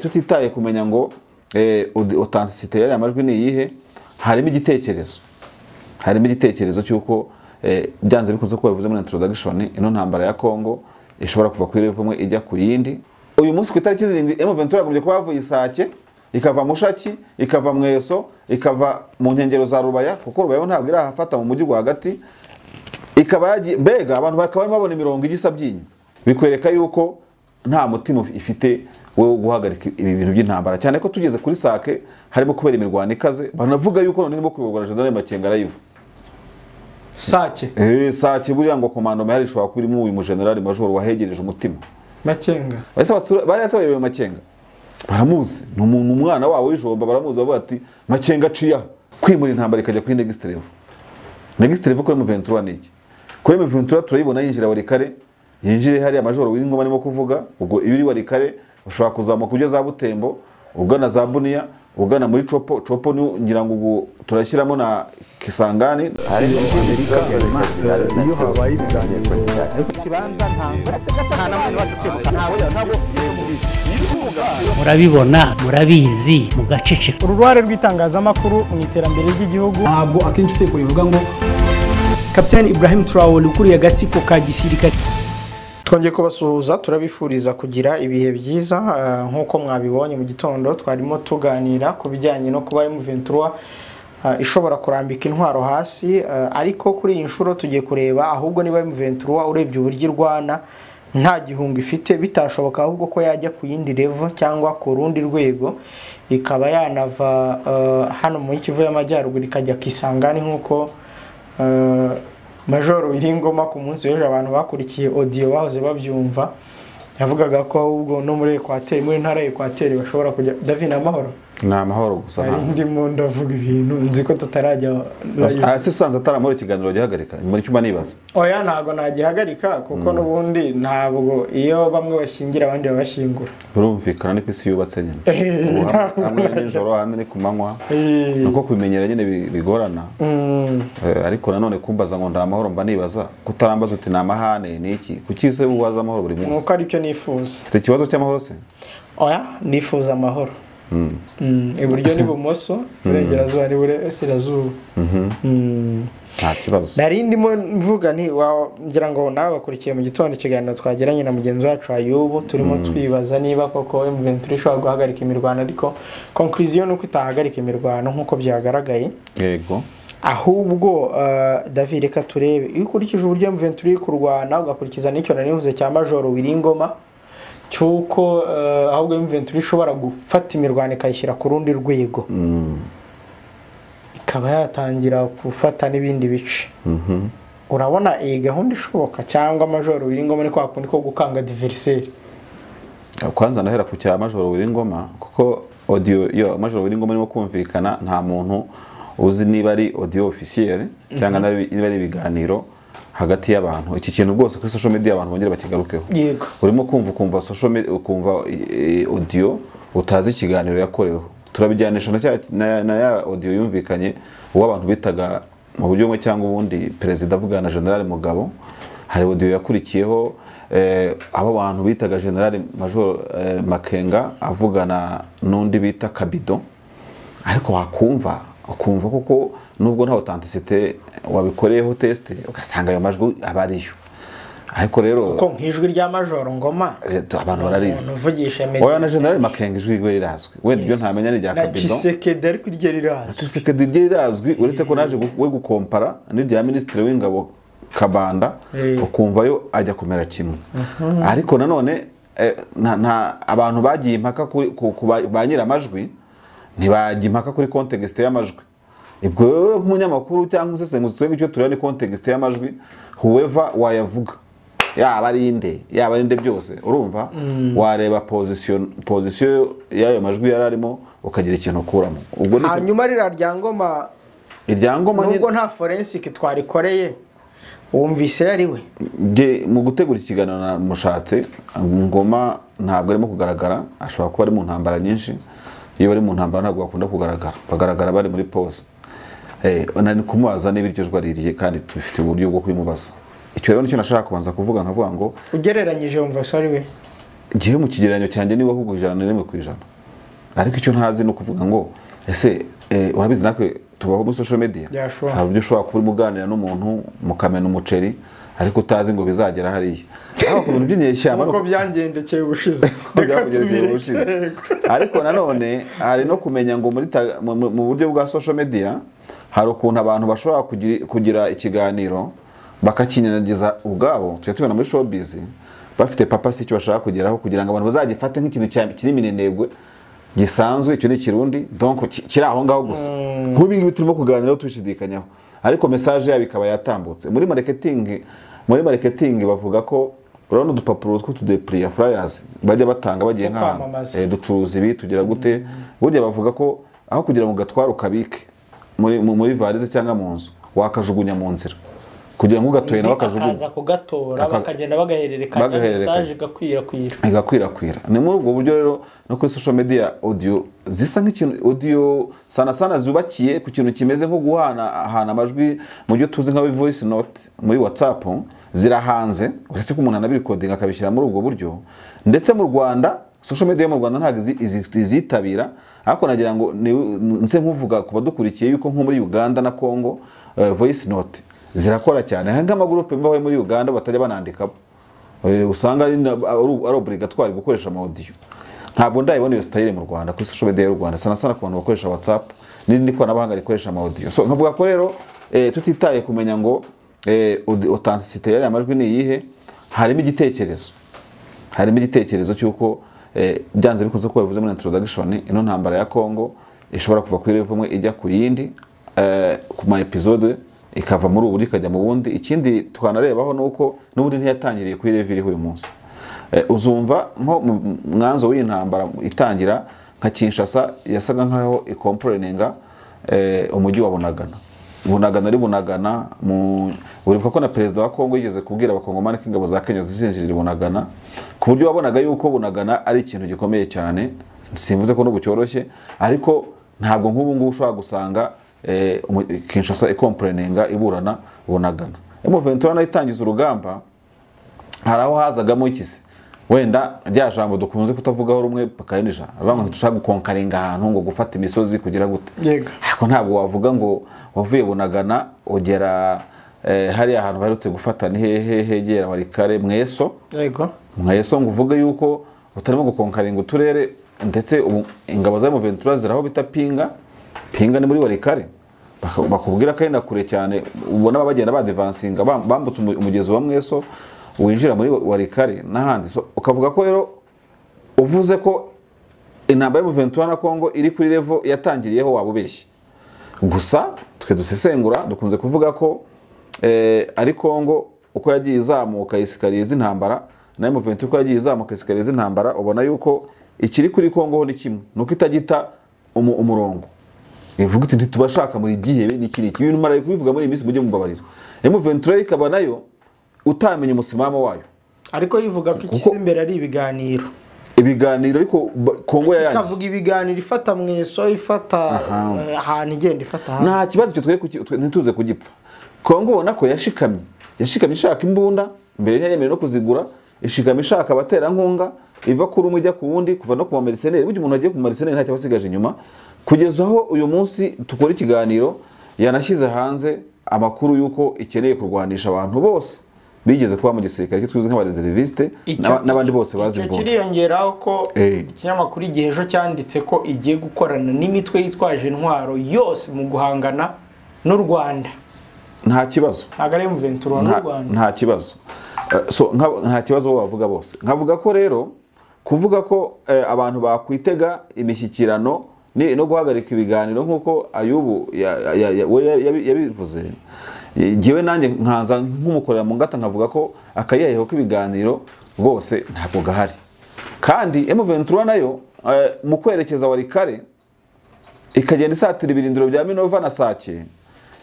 Tutitaye kumenya ngo authenticité yari amajwi ni iyihe, harimo igitekerezo, harimo igitekerezo cy'uko byanze bikunze, ko bivuze muri introduction, ino ntambara ya Congo ishobora kuva kuri level imwe ijya ku yindi. Uyu munsi ku itariki 7, M23 yagombye kuba yavuye Isake, ikava Mushaki, ikava Mweso, ikava mu nkengero za Rubaya, kuko Rubaya ntabwo irahafata mu mujyi rwagati, ikaba yagiye mbega abantu bakaba babona imirongo igisa byinyo, bikwereka yuko nta mutima ifite wo guhagarika ibi bintu by'intambara, cyane ko tugeze kuri Sake harimo kubera imirwano ikaze. Banavuga yuko none irimo kuyoborwa na General Makenga live. Sake? Sake buriya ngo commando mahari ishobora kuba irimo uyu mu General Major wahegereje umutima Makenga. Bahise bayobewe Makenga, baramuzi, ni umuntu umwana wabo w'ijomba, baramuzi, bavuga ati Makenga aciye kwimura intambara ikajya kuri next level. Next level kuri M23 ni iki? Kuri M23 turayibona yinjira Walikale, yinjire hariya Majoro w'ingoma arimo kuvuga. Ubwo iyo uri Walikale ushobora kuzamuka ujya za Butembo, ugana za Bunia, ugana muri Chopo. Chopo ni ngira ngo ubu turashyiramo na Kisangani. Iyo habaye ibiganiro Murabibona, murabizi, mugaceceka. Uruhare rw'itangazamakuru mu iterambere ry'igihugu. Ntabwo akenshi itegeko rivuga ngo Kapiteni Ibrahim Traore ukuriye agatsiko ka gisirikare. Twongeye kubasuhuza, turabifuriza kugira ibihe byiza. Nk'uko mwabibonye mu gitondo twarimo tuganira ku bijyanye no kuba M23 ishobora kurambika intwaro hasi, ariko kuri iyi nshuro tugiye kureba ahubwo niba M23, urebye uburyo irwana nta gihunga ifite, bitashoboka ahubwo ko yajya ku yindi level cyangwa ku rundi rwego, ikaba yanava hano muri Kivu y'Amajyaruguru ikajya Kisangani, nk'uko Major Wiringoma ku munsi w'ejo, abantu bakurikiye audio bahoze babyumva, yavugaga ko ahubwo no muri Equateur, muri ntara ya Equateur bashobora kujya. David, amahoro? Ni amahoro gusa. Nari ndimo ndavuga ibintu nzi ko tutarajya live. Ese usanze atari amahoro ikiganiro gihagarika muri cyumba nibaza? Oya, ntabwo nagihagarika, kuko n'ubundi ntabwo iyo bamwe bashyingira abandi babashyingura. Birumvikana, niko isi yubatse nyine. Ubu hamwe ni nijoro, ahandi ni ku manywa, nuko kubimenyera nyine bigorana. Ariko nanone kumbaza ngo nda amahoro, mba nibaza kutarambaza uti ni amahane ni iki? Kuki se ubaza amahoro buri munsi? Nuko aribyo nifuza. Ufite ikibazo cy'amahoro se? Oya, nifuza amahoro. Iburyo n'ibumoso, iburengerazuba n'iburasirazuba. Nta kibazo. Nari ndimo mvuga nti ngira ngo nawe bakurikiye mu gitondo ikiganiro twagiranye na mugenzi wacu Ayubu, turimo twibaza niba koko M23 ishobora guhagarika imirwano, ariko conclusion nuko itahagarika imirwano nk'uko byagaragaye. Yego. Ahubwo David, reka turebe, iyo ukurikije uburyo M23 iri kurwana, ugakurikiza n'icyo nari mvuze cya Major Wiringoma cy'uko ahubwo M23 ishobora gufata imirwano ikayishyira ku rundi rwego, ikaba yatangira gufata n'ibindi bice, urabona iyi gahunda ishoboka, cyangwa Major Wiringoma ni kwa kundi ko gukanga adversaire? Kwanza ndahera ku cya Major Wiringoma, kuko audio yo Major Wiringoma irimo kumvikana, nta muntu uzi niba ari audio officiel cyangwa niba ari ibiganiro hagati y'abantu. Iki kintu rwose kuri social media abantu bongera bakigarukeho. Urimo kumva, ukumva social media, ukumva audio utazi ikiganiro yakoreweho. Turabijyanisha na ya audio yumvikanye uwo abantu bitaga mu buryo bumwe cyangwa ubundi perezida avugana na General Mugabo. Hari audio yakurikiyeho abo bantu bitaga General Major Makenga avugana n'undi bita Kabido, ariko wakumva ukumva koko nubwo nta authenticité wabikoreyeho test, ugasanga ayo majwi aba ariyo. Ariko rero Kuko nk'ijwi rya Major Ngoma abantu bararizi. umuntu uvugisha media. Oya, na General Makenga ijwi rwe rirazwi, wenda ibyo ntamenya ni irya Na Kabido. Tshisekedi, ariko iryo rirazwi. Tshisekedi rye rirazwi, uretse ko naje we gukompara n'irya minisitiri w'ingabo Kabanda, ukumva yo ajya kumera kimwe. Ariko nanone nta abantu bagiye impaka ku ba nyiramajwi, ntibajya impaka kuri context y'amajwi. Ibwo wowe nk'umunyamakuru cyangwa umusesenguzi, twebwe icyo tureba ni context y'amajwi. Whoever wayavuga, yaba ari inde, yaba ari inde, byose urumva wareba position y'ayo majwi yari arimo, ukagira ikintu ukuramo. Ubwo ni Hanyuma ririya rya Ngoma, irya Ngoma nyine. Nubwo nta forensic twarikoreye, wumvise yari we? Nge mu gutegura ikiganiro namushatse Ngoma, ntabwo arimo kugaragara. Ashobora kuba ari mu ntambara nyinshi. Iyo bari mu ntambara ntabwo bakunda kugaragara, bagaragara bari muri pause. Nari kumubaza niba iryo jwi aririye, kandi tubifite uburyo bwo kubimubaza. Icyo rero nicyo nashaka kubanza kuvuga, nkavuga ngo Ugereranyije wumva se ari we? Gihe mu kigereranyo cyanjye niba ahubwo 101%. Ariko icyo ntazi no kuvuga ngo ese urabizi nakwe tubaho muri social media, hari uburyo ushobora kuba urimo uganira n'umuntu mukamena umuceri ariko utazi ngo bizagera hariya. Aho ku bintu by'inyeshyamba nkuko byangendekeye ubushize, reka tubireke. Ariko nanone hari no kumenya ngo mu buryo bwa social media hari ukuntu abantu bashobora kugira ikiganiro bakakinyanyagiza ubwabo. Tujya tubona muri showbiz bafite papa si icyo bashaka kugeraho kugira ngo abantu bazagifate nk'ikintu kiri minenegwe gisanzwe, icyo ni Kirundi, donc kiri aho ngaho gusa. Nk'ubu ngibi turimo kuganiraho tubishidikanyaho, ariko message yabo ikaba yatambutse. Muri marketing bavuga ko urabona udupapuro tw'utudepliya flyers bajya batanga bagiye nk'ahantu ducuruza ibi tugira gute, burya bavuga ko aho kugira ngo gatware ukabike muri varize cyangwa mu nzu wakajugunya mu nzira kugira ngo ugatoye nawe akajugunya, akaza kugatora bakagenda bagahererekanya message igakwirakwira. Ni muri ubwo buryo rero no kuri social media audio zisa nk'ikintu, audio sana sana zubakiye ku kintu kimeze nko guhana ahana amajwi mu byo tuzi nka voice note muri WhatsApp zirahanze, uretse ko umuntu anabirecordinga akabishyira muri ubwo buryo. Ndetse mu Rwanda social media mu Rwanda ntabwo izitabira, ariko nagira ngo nse nkuvuga ku badukurikiye yuko nko muri Uganda na Congo voice note zirakora cyane. Hanga amagroupe mbaho muri Uganda batajya banandika, usanga ari obligatoire gukoresha ama audio. Ntabwo ndayibona iyo style mu Rwanda kuri social media y'u Rwanda, sana sana ku bantu bakoresha WhatsApp n'indi koranabuhanga rikoresha ama audio. So nkavuga ko rero tutitaye kumenya ngo authenticité yari amajwi ni iyihe, harimo igitekerezo cy'uko byanze bikunze ko bivuze muri introduction ino ntambara ya Congo ishobora kuva kuri level imwe ijya ku yindi, ku ma episode ikava muri ubu ikajya mu bundi. Ikindi twanarebaho nuko n'ubundi ntiyatangiriye kuri level iriho uyu munsi. Uzumva nko mwanzo w'intambara itangira nka Kinshasa yasaga nkaho ikomporeninga umujyi wa Bunagana. Bunagana ari Bunagana, uribuka ko na perezida wa Kongo yigeze kubwira abakongomani ko ingabo za Kenya zizinjirira Bunagana, ku buryo wabonaga yuko Bunagana ari ikintu gikomeye cyane. Simvuze ko n'ubu cyoroshye, ariko ntabwo nk'ubu ngubu ushobora gusanga Kinshasa ikomporeninga iburana Bunagana. M23 nayo itangiza urugamba hari aho hazagamo ikisi wenda rya jambo dukunze kutavugaho rumwe pakayenisha avuga ngo dushaka gukonkaringa ahantu ngo gufata imisozi kugira gute. Ariko ntabwo wavuga ngo wavuye Bunagana ugera hari ahantu baherutse gufata ni hehe hegera Warikare Mweso. Yego, Mweso ngo uvuge yuko utarimo gukonkaringa uturere, ndetse ingabo za M23 ziraho bita Pinga. Pinga ni muri Warikare, bakubwira ko ari kure cyane, ubona bagenda badevansinga bambutse umugezi wa Mweso winjira muri Warikare n'ahandi. So ukavuga ko rero uvuze ko intambara ya M23 na Congo iri kuri level yatangiriyeho wabubeshye. Gusa twe dusesengura dukunze kuvuga ko ari Congo uko yagiye izamuka isikariye z'intambara na M23 uko yagiye izamuka isikariye z'intambara, ubona yuko ikiri kuri Congo ho ni kimwe nuko itagita umurongo ivuga iti ntitubashaka muri gihebe n'iki n'iki. Ibintu maraye kubivuga muri iyi minsi mujye mubabarira. M23 ikaba nayo utamenya umusimamo wayo, ariko yivuga ko ikisimbere ari ibiganiro ariko Kongo yayanze ikavuga ibiganiro ifata Mweso ifata ahantu igenda ifata ahantu, nta kibazo cyo twe ntituze kugipfa. Kongo ubona ko yashikamye ishaka imbunda mbere ntiyemerewe no kuzigura, ishikamye ishaka abaterankunga iva kuri umwe ijya ku wundi, kuva no ku mercenaires. Burya umuntu agiye ku mercenaires ntacyo basigaje inyuma, kugeza aho uyu munsi tukora ikiganiro yanashyize hanze amakuru yuko ikeneye kurwanisha abantu bose bigeze kuba mu gisirikare cyo twize nk'abareserviste n'abandi bose bazi imbunda. Icyo kiriyongeraho ko ikinyamakuru Igihe ejo cyanditse ko igiye gukorana n'imitwe yitwaje intwaro yose mu guhangana n'u Rwanda. Nta kibazo, ntabwo ari M23 n'u Rwanda, nta kibazo. So nta kibazo bavuga bose. Nkavuga ko rero kuvuga ko abantu bakwitega imishyikirano no guhagarika ibiganiro nkuko Ayubu yabivuze, ngewe nanjye nkaza nk'umukorera mu ngata nkavuga ko akayeho k'ibiganiro rwose ntabwo gahari. Kandi M23 nayo mu kwerekeza Warikare ikagenda isatira ibirindiro bya Minova na Sake,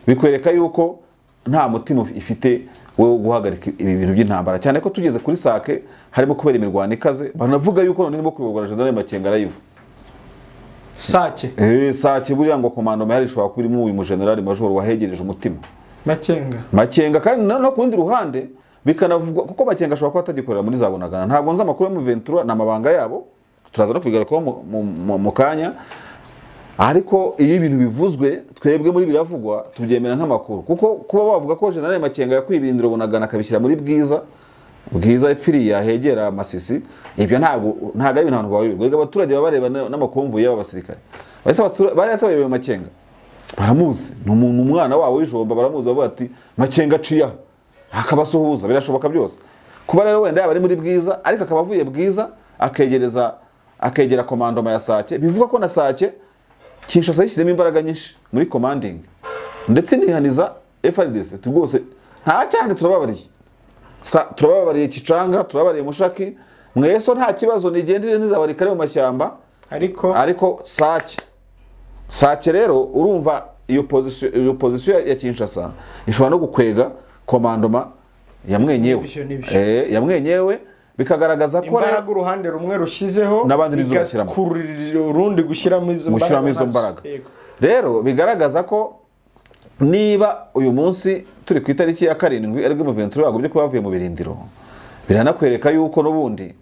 bikwereka yuko nta mutima ifite wo guhagarika ibi bintu by'intambara, cyane ko tugeze kuri Sake harimo kubera imirwano ikaze, banavuga yuko none irimo kuyoborwa na General Makenga live. Sake Sake buriya ngo komando mahari ishobora kuba irimo uyu mu General Major wahegereje umutima Makenga. Kandi no ku rundi ruhande Bikanavugwa kuko Makenga ashobora kuba atagikorera muri za Bunagana. Ntabwo nzi amakuru yo mu Ventura na mabanga yabo, turaza no kubigarukaho mu kanya. Ariko iyo ibintu bivuzwe twebwe muri biravugwa tubyemera nk'amakuru, kuko kuba bavuga ko General Makenga yakwibindira Bunagana akabishyira muri Bwiza, Bwiza ipfiriya hegera Masisi, ibyo ntabwo ari ibintu abantu bayoberwa. Abaturage baba bareba n'amakomvu y'aba basirikare. Bari yasabaye Makenga baramuzi, ni umuntu umwana wabo w'ijomba, baramuzi, bavuga ati Makenga aciye akabasuhuza, birashoboka byose. Kuba rero wenda yaba ari muri Bwiza ariko akaba avuye Bwiza akegereza akegera komandoma ya Sake, bivuga ko na Sake Kinshasa yishyizemo imbaraga nyinshi muri commanding, ndetse nihaniza FARDC rwose nta cyane turababariye. Turababariye Kicanga, turababariye Mushaki, mweso nta kibazo nigendere n'izabarikare mu mashyamba, ariko Sake rero urumva iyo position ya Kinshasa ishobora no gukwega komandoma ya mwenyewe, ya mwenyewe, bikagaragaza ko imbaraga uruhande rumwe rushyizeho n'abandi rizubashyiramo urundi gushyiramo izo mbaraga. Rero bigaragaza ko niba uyu munsi turi ku itariki ya 7 aribwo M23 bagobye kuba bavuye mu birindiro, biranakwereka yuko n'ubundi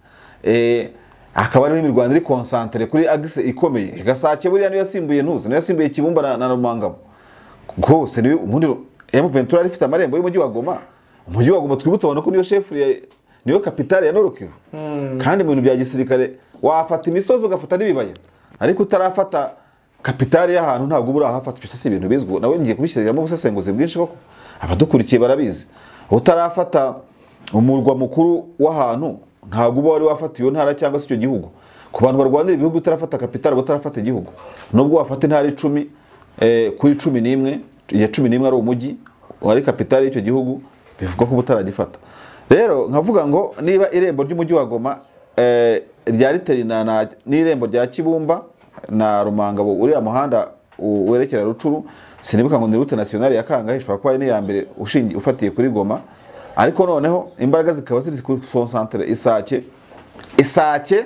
akaba ari imirwano iri concentré kuri axe ikomeye. Gasake buriya niyo yasimbuye ntuzi, niyo yasimbuye Kibumba na Rumangabo rwose. Niyo ubundi M23 ari ifite amarembo y'umujyi wa Goma. Umujyi wa Goma twibutse abantu ko niyo chef niyo kapitale ya Nord Kivu. Kandi mu bintu bya gisirikare wafata imisozi ugafata n'ibibaya, ariko utarafata kapitale y'ahantu ntabwo ubura ahafata. Ibisasi ibintu bizwi, nawe ngiye kubishyiramo ubusesenguzi bwinshi koko abadukurikiye barabizi. Utarafata umurwa mukuru w'ahantu ntabwo uba wari wafata iyo ntara cyangwa se icyo gihugu. Ku bantu barwanira ibihugu utarafata kapitale utarafata igihugu, nubwo wafata intara 10 kuri 11 ya 11 ari umujyi wari kapitale y'icyo gihugu, bivuga ko utaragifata. Rero nkavuga ngo niba irembo ry'umujyi wa Goma rya Riterina n'irembo rya Kibumba na Rumangabo, uriya muhanda werekera Rucuru, sinibuka ngo ni route nationale ya kangahe, ishobora kuba ari iya mbere ushingiye ufatiye kuri Goma, ariko noneho imbaraga zikaba ziri ku concentre Isake. Isake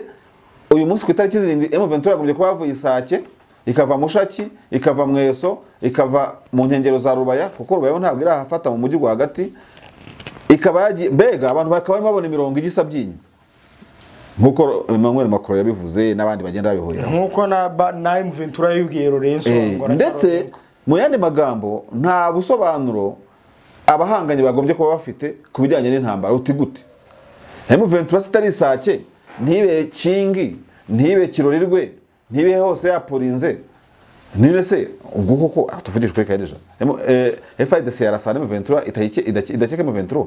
uyu munsi ku itariki 7 M23 yagombye kuba yavuye Isake, ikava Mushaki, ikava Mweso, ikava mu nkengero za Rubaya, kuko Rubaya ntabwo irahafata mu mujyi rwagati, ikaba yagiye mbega abantu bakaba babona imirongo igisa byinyo nkuko Emmanuel Macron yabivuze n'abandi bagenda babihurira, nkuko na M23 yibwiye Lorenzo. Ndetse mu yandi magambo nta busobanuro abahanganye bagombye kuba bafite ku bijyanye n'intambara. Uti gute M23 sitari Isake, ntibe Kingi, ntibe Kirorirwe, ntibe hose yapurinze, nine se ubwo koko tuvugishwe kadeja FARDC yarasana M23 idakeka M23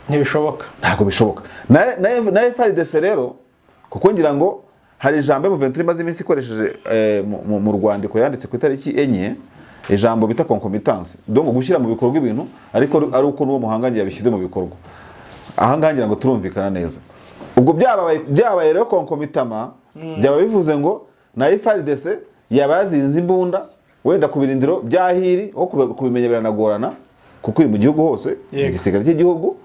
ntibishoboka, ntabwo bishoboka. Na FARDC rero kuko ngira ngo hari ijambo M23 imaze iminsi ikoresheje mu rwandiko yanditse ku itariki 4, ijambo bita concomitance, donc gushyira mu bikorwa ibintu ariko ari uko n'uwo muhanganye yabishyize mu bikorwa. Aha ngaha ngira ngo turumvikana neza. Ubwo byabaye rero concomitama, byaba bivuze ngo na FARDC yaba yazinze imbunda wenda ku birindiro byahiri, aho kubimenya biranagorana kuko iri mu gihugu hose, igisirikare cy'igihugu,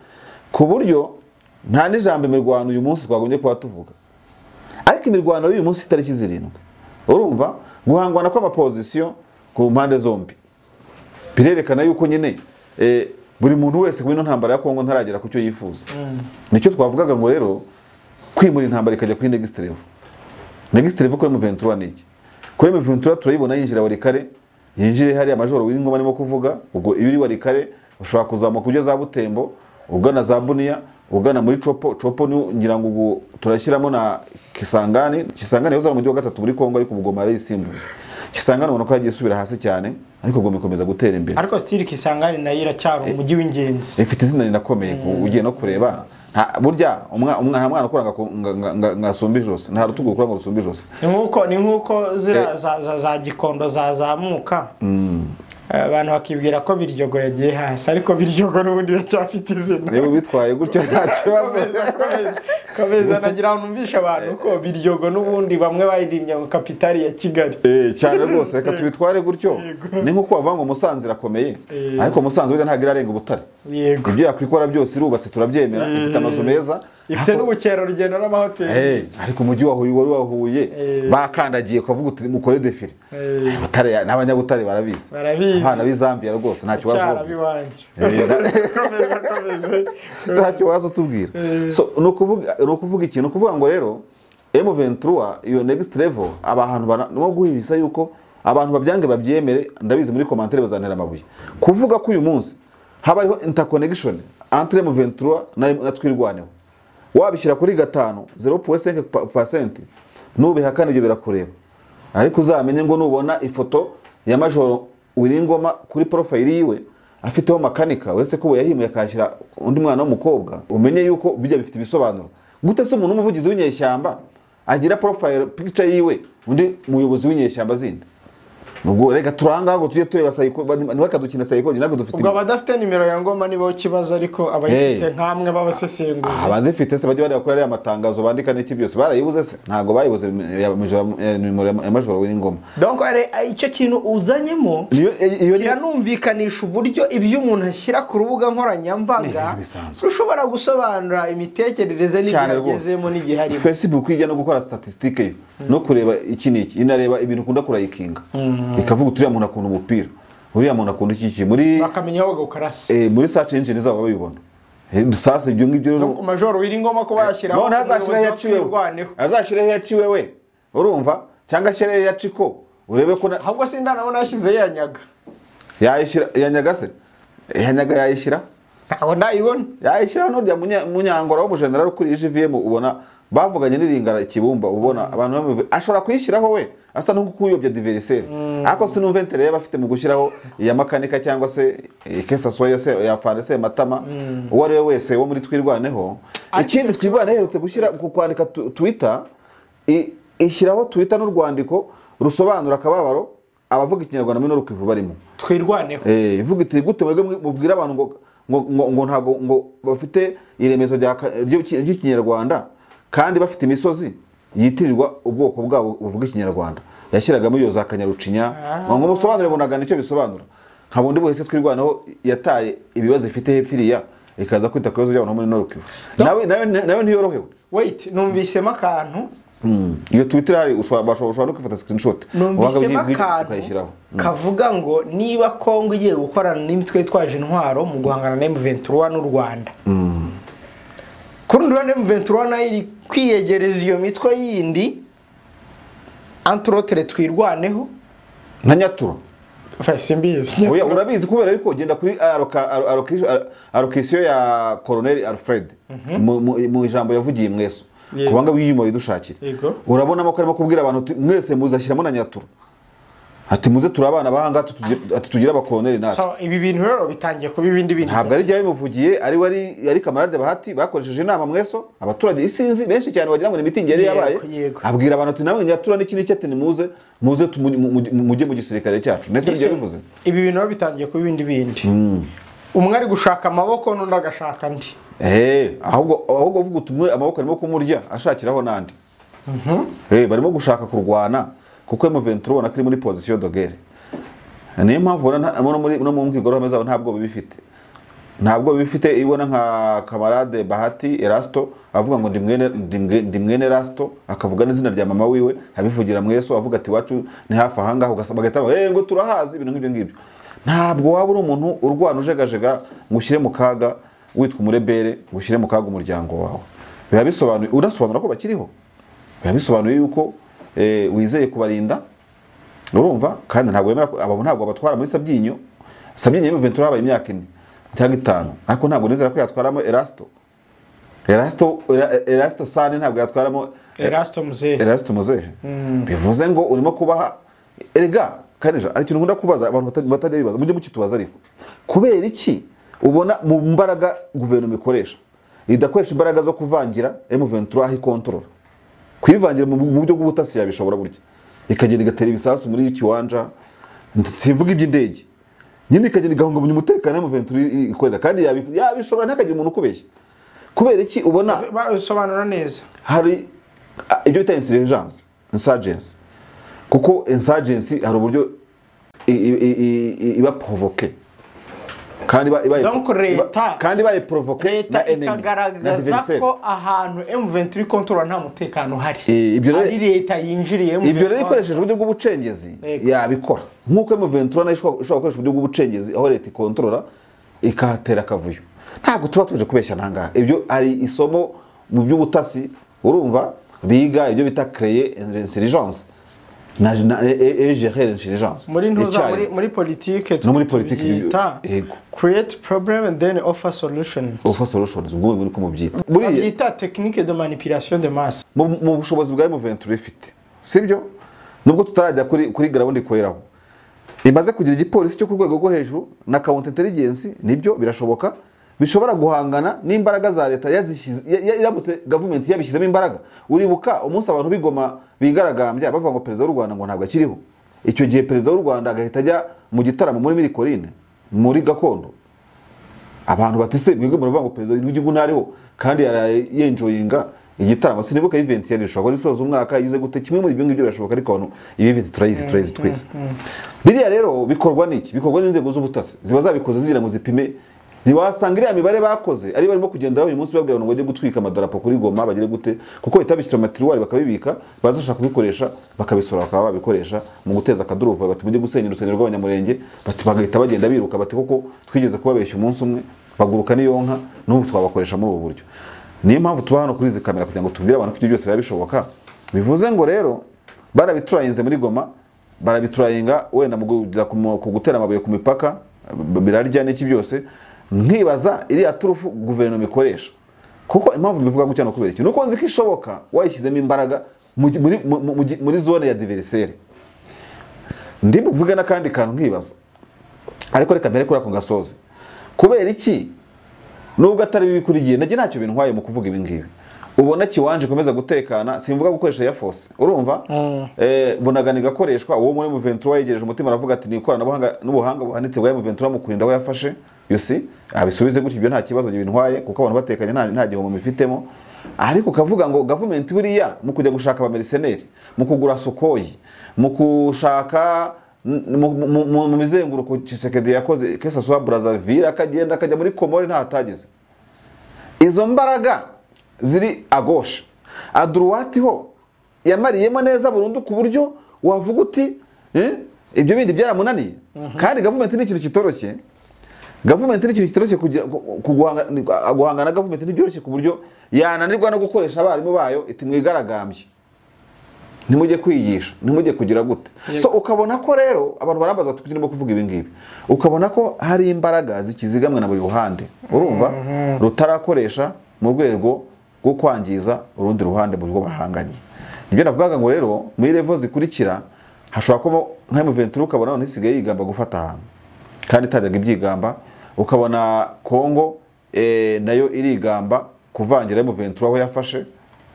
ku buryo nta n'ijambo imirwano uyu munsi twagombye kuba tuvuga. Ariko imirwano y'uyu munsi itariki 7, urumva guhangwana kw'amaposition ku mpande zombi birerekana yuko nyine buri muntu wese ku ino ntambara ya Kongo ntaragera ku cyo yifuza. Nicyo twavugaga ngo rero kwimura intambara ikajya kuri next level. Next level kuri M23 ni iki? Kuri M23 turayibona yinjira Walikare, yinjire hari amajoro w'ingoma arimo kuvuga, ubwo iyo uri Walikare ushobora kuzamuka ujya za Butembo, ugana za Bunia, ugana muri Chopo. Chopo ni ngira ngo ubu turashyiramo na Kisangani. Kisangani yoza mu mujyi wa gatatu muri Kongo, ariko Goma yarayisimbuye. Kisangani ubona ko yagiye isubira hasi cyane, ariko Goma ikomeza gutera imbere. Ariko still Kisangani nayo iracyari umujyi w'ingenzi, ifite izina rinakomeye. Ugiye no kureba burya umwana mwana ukuranga ngasumba ijosi, nta rutugu rukura ngo rusumbe ijosi. Ni nkuko zira za Gikondo zazamuka abantu bakibwira ko Biryogo yagiye hasi, ariko Biryogo n'ubundi iracyafite izina. Niba bitwaye gutyo nta kibazo. Komeza nagira ngo numvishe abantu ko Biryogo n'ubundi bamwe bayirimbye ngo kapitali ya Kigali. Cyane rwose reka tubitware gutyo. Ni nkuko bavuga ngo Musanze irakomeye, ariko Musanze burya ntabwo irarenga Ubutare. Ibyo yakwikora byose irubatse turabyemera, ifite amazu meza, Ifite n'ubukerarugendo n'amahoteli. Ariko umujyi wa Huye wari wahuye bakandagiye ukavuga uti mukore défilé. Butare n'abanyabutare barabizi. Abana b'i Zambia rwose ntacyo bazo. Ntacyo bazo tubwira. So no kuvuga ikintu kuvuga ngo rero M23 iyo next level abantu no guhibisa yuko abantu babyange babyemere, ndabizi muri commentaire bazantera amabuye. Kuvuga ko uyu munsi haba hariho interconnection entre M23 na Twirwaneho. Wabishyira kuri 5 0.5% nubihakana ibyo birakureba. Ariko uzamenye ngo nubona ifoto ya Majoro Wiringoma kuri profile yiwe afiteho makanika, uretse ko yahimuye akashyira undi mwana w'umukobwa, umenye yuko bijya bifite ibisobanuro. Gute se umuntu umuvugizi w'inyeshyamba agira profile picture yiwe undi muyobozi w'inyeshyamba zindi? Nubwo reka turanga ngo tujye tureba psycho, ntibakadukina psychology ntabwo dufite. Ubwo abadafite nimero ya Ngoma nibo kibazo, ariko abayifite nkamwe babasesenguzi. Abazifite se bajye bareba kuri ariya matangazo bandika n'iki byose barayibuze se? Ntago bayibuze nimero ya Majoro Wiringoma. Donc icyo kintu uzanyemo kiranumvikanisha uburyo ibyo umuntu ashyira ku rubuga nkoranyambaga ushobora gusobanura imitekerereze n'ibigezemo n'igihe harimo. Facebook ijya no gukora statistique yo no kureba iki n'iki, inareba ibintu ukunda kurayikinga. Ikavuga uriya muntu akunda umupira, uriya muntu akunda iki muri bakamenya aho gukarasa. Muri search engine zabo babibona. Sasa ibyo ngibyo rero donc Majoro Wiringoma ko bayashyiraho none azashyiraho yaciwe, azashyiraho yaciwe we urumva, cyangwa ashyiraho yaciko urebe ko ahubwo sindanabona yashyize yanyaga. Yayishyira yanyaga se? Yanyaga yayishyira? Ntabwo ndayibona. Yayishyira n'urya munyangora w'umujenerali kuri IGVM ubona bavuganye n'iringara ikibumba, ubona abantu ashobora kuyishyiraho we asa n'ukuyobya diversaire. Ariko sinumva intérêt bafite mu gushyiraho iya makanika cyangwa se kesa soya se ya farese matama uwo ari we wese wo muri Twirwaneho. Ikindi Twirwaneho iherutse gushyira ku kwandika Twitter, ishyiraho Twitter n'urwandiko rusobanura akababaro abavuga ikinyarwanda muri Nord Kivu barimo. Twirwaneho ivuga iti gute mwebwe mubwira abantu ngo ngo ngo ntago ngo bafite iremezo ry'ikinyarwanda kandi bafite imisozi yitirirwa ubwoko bwabo buvuga ikinyarwanda. Yashyiragamo iyo za Kanyarucinya ngo musobanure bunagana icyo bisobanura. Nka bundi buhese Twirwaneho yataye ibibazo ifite hepfiriya ikaza kwita ku bibazo by'abantu muri Nord Kivu. Nawe ntiyorohewe. Wait, numvisemo akantu. Iyo Twitter hari ushobora no kwifata screenshot. Numvisemo akantu kavuga ngo niba Kongo igiye gukorana n'imitwe yitwaje intwaro mu guhangana na M23 n'u Rwanda. Kuri ruhande M23 nayo iri kwiyegereza iyo mitwe yindi entre autres Twirwaneho na Nyatura. Simbizi. Oya urabizi kubera yuko ugenda kuri allocation ya Colonel Alfred mu ijambo yavugiye mweso kubanga wiyuma bidushakira. Urabonamo ko arimo kubwira abantu mwese muzashyiramo na Nyatura. Ati muze turabana bahanga ati tugira abakoloneli natwe. So ibi bintu rero bitangiye kuba ibindi bintu. Ntabwo ari jyawe bimuvugiye, ari wari ari kamarade Bahati bakoresheje inama mweso abaturage isinzi benshi cyane wagira ngo ni mitingi yari yabaye. Abwira abantu ati namwe Nyatura n'iki n'iki ati nimuze muze mujye mu gisirikare cyacu. Nese ibyo bivuze. Ibi bintu rero bitangiye kuba ibindi bindi. Umwe ari gushaka amaboko n'undi agashaka andi. Ahubwo uvuga utumwe amaboko arimo kumurya ashakiraho nandi. Barimo gushaka kurwana. Kuko M23 ubona kiri muri position de guerre. Niyo mpamvu ubona muri no mu mbwirwaruhame zabo ntabwo bibifite. Ntabwo bibifite ibona nka kamarade Bahati Erasto avuga ngo ndi mwene Erasto, akavuga n'izina rya mama wiwe abivugira mweso avuga ati wacu ni hafi aha ngaho, ugasaba bagahita ngo turahazi ibintu nk'ibyo ngibyo. Ntabwo waba uri umuntu urwana ujegajega ngo ushyire mu kaga witwa umurebere, ngo ushyire mu kaga umuryango wawe. Biba bisobanuye, urasobanura ko bakiriho. Biba bisobanuye yuko wizeye kubarinda, urumva, kandi ntabwo wemera abo ntabwo abatwara muri Sabyinyo. Sabyinyo M23 habaye imyaka 4 cyangwa 5, ariko ntabwo nizera ko yatwaramo Erasto. Erasto Sane ntabwo yatwaramo Erasto Muzehe. Erasto Muzehe. Bivuze ngo urimo kubaha erega kanija ari ikintu nkunda kubaza abantu batajya bibaza, mujye mukitubaza ariko. Kubera iki ubona mu mbaraga guverinoma ikoresha idakoresha imbaraga zo kuvangira M23 aho ikontorora? Kwivangira mu buryo bw'ubutasi yabishobora burya ikagenda igatera ibisasu muri kiwanja, sivuga iby'indege nyine, ikagenda igahungabanya umutekano mu M23 ikorera, kandi yabishobora ntakagira umuntu ukubeshya. Kubera iki ubona basobanura neza hari ibyo bita insurgency, kuko insurgency hari uburyo iba provoke. Kandi ibaye Donc leta kandi ibaye provoqué na enemy, na ikagaragaza adversaire. ko ahantu M23 control nta mutekano uhari. Ibyo rero- ari leta yinjiriye M23. Ibyo rero ikoresheje uburyo bw'ubucengezi Yego. yabikora, nk'uko M23 nayo ishobora gukoresha uburyo bw'ubucengezi aho leta ikontorora ikahatera akavuyo. Ntabwo tuba tuje kubeshya nangaha, ibyo ari isomo mu by'ubutasi, urumva biga ibyo bita créer intelligence na et gérer l'intelligence Muri ntuza Icyarimwe. muri politike No muri politike tubyita yego. create problem and then offer solution. Offer solutions, ubwo muri ko mubyita buriya Babyita technique de manipulation de masse. Mu bushobozi bwa M23 ifite, sibyo, nubwo tutarajya kuri ground ikoreraho, imaze kugira igipolisi cyo ku rwego rwo hejuru na counter intelligence, nibyo birashoboka, bishobora guhangana n'imbaraga za leta yazishyize iramutse government yabishyizemo imbaraga. Uribuka umunsi abantu bigoma bigaragambya bavuga ngo perezida w'u Rwanda ngo ntabwo akiriho, icyo gihe perezida w'u Rwanda agahita ajya mu gitaramo muri Mirikorine muri gakondo, abantu batise mwebwe muravuga ngo perezida w'igihugu ntariho kandi yaraye yenjoyinga igitaramo. Sinibuka event yari ishobora isoza umwaka yize gute, kimwe muri ibyo ngibyo birashoboka, ariko abantu ibi event turayizi twese. Biriya rero bikorwa n'iki? Bikorwa n'inzego z'ubutasi ziba zabikoze zigira ngo zipime. Ntiwasanga iriya mibare bakoze ari barimo kugenderaho uyu munsi babwira ngo bajye gutwika amadarapo kuri Goma bagire gute, kuko bahita babishyira mu matiruwari bakabibika, bazashaka kubikoresha bakabisora bakaba babikoresha mu guteza akaduruvayo, bati mujye gusenya urusengero rw'Abanyamurenge, bati bagahita bagenda biruka bati koko twigeze kubabeshya umunsi umwe baguruka n'iyo nka, n'ubu twabakoresha muri ubu buryo. Niyo mpamvu tuba hano kuri izi kamera kugira ngo tubwire abantu ko ibyo byose biba bishoboka. Bivuze ngo rero barabiturayinze muri Goma, barabiturayinga wenda mu gutera amabuye ku mipaka, birarya n'iki byose. Nkibaza iriya turufu guverinoma ikoresha, kuko impamvu mbivuga gutya no kubera iki, nuko nzi ko ishoboka wayishyizemo imbaraga muri zone ya adversaire. Ndi buvuge n'akandi kantu nkibaza, ariko reka mbere kuri ako gasozi. Kubera iki nubwo atari bibi kuri gihe najye ntacyo bintwaye mu kuvuga ibi ngibi, ubona Kiwanje ikomeza gutekana, simvuga gukoresha ya force, urumva Bunagana igakoreshwa, uwo muri M23 yegereje umutima aravuga ati ni ikoranabuhanga n'ubuhanga buhanitse bwa M23 mu kurinda aho yafashe, you see, abisubize gutyo, ibyo nta kibazo bintwaye kuko abantu batekanye nta gihombo mifitemo. Ariko kavuga ngo government buriya mu kujya gushaka aba mercenaires, mu kugura Sukhoi, mu kushaka mu mizenguruko Tshisekedi yakoze kesa swa Brazzaville, akagenda akajya muri Komori nta hatageze. Izo mbaraga ziri à gauche, à droite ho yamariyemo neza burundu ku buryo wavuga uti ibyo bindi byaramunaniye. Kandi government ni ikintu kitoroshye, government ni ikintu kitoroshye kugira guhangana na government ntibyoroshye ku buryo yananirwa no gukoresha abarimu bayo iti mwigaragambye, ntimujye kwigisha, ntimujye kugira gute. So ukabona ko rero abantu barambaza bati kugira ngo kuvuga ibi ngibi, ukabona ko hari imbaraga zikizigamwe na buri ruhande, urumva rutarakoresha mu rwego rwo kwangiza urundi ruhande mu rwo bahanganye. Nibyo navugaga ngo rero muri level zikurikira hashobora kuba nka M23 ukabona none isigaye yigamba gufata ahantu kandi itajyaga ibyigamba, ukabona Kongo nayo irigamba kuvangira M23 aho yafashe.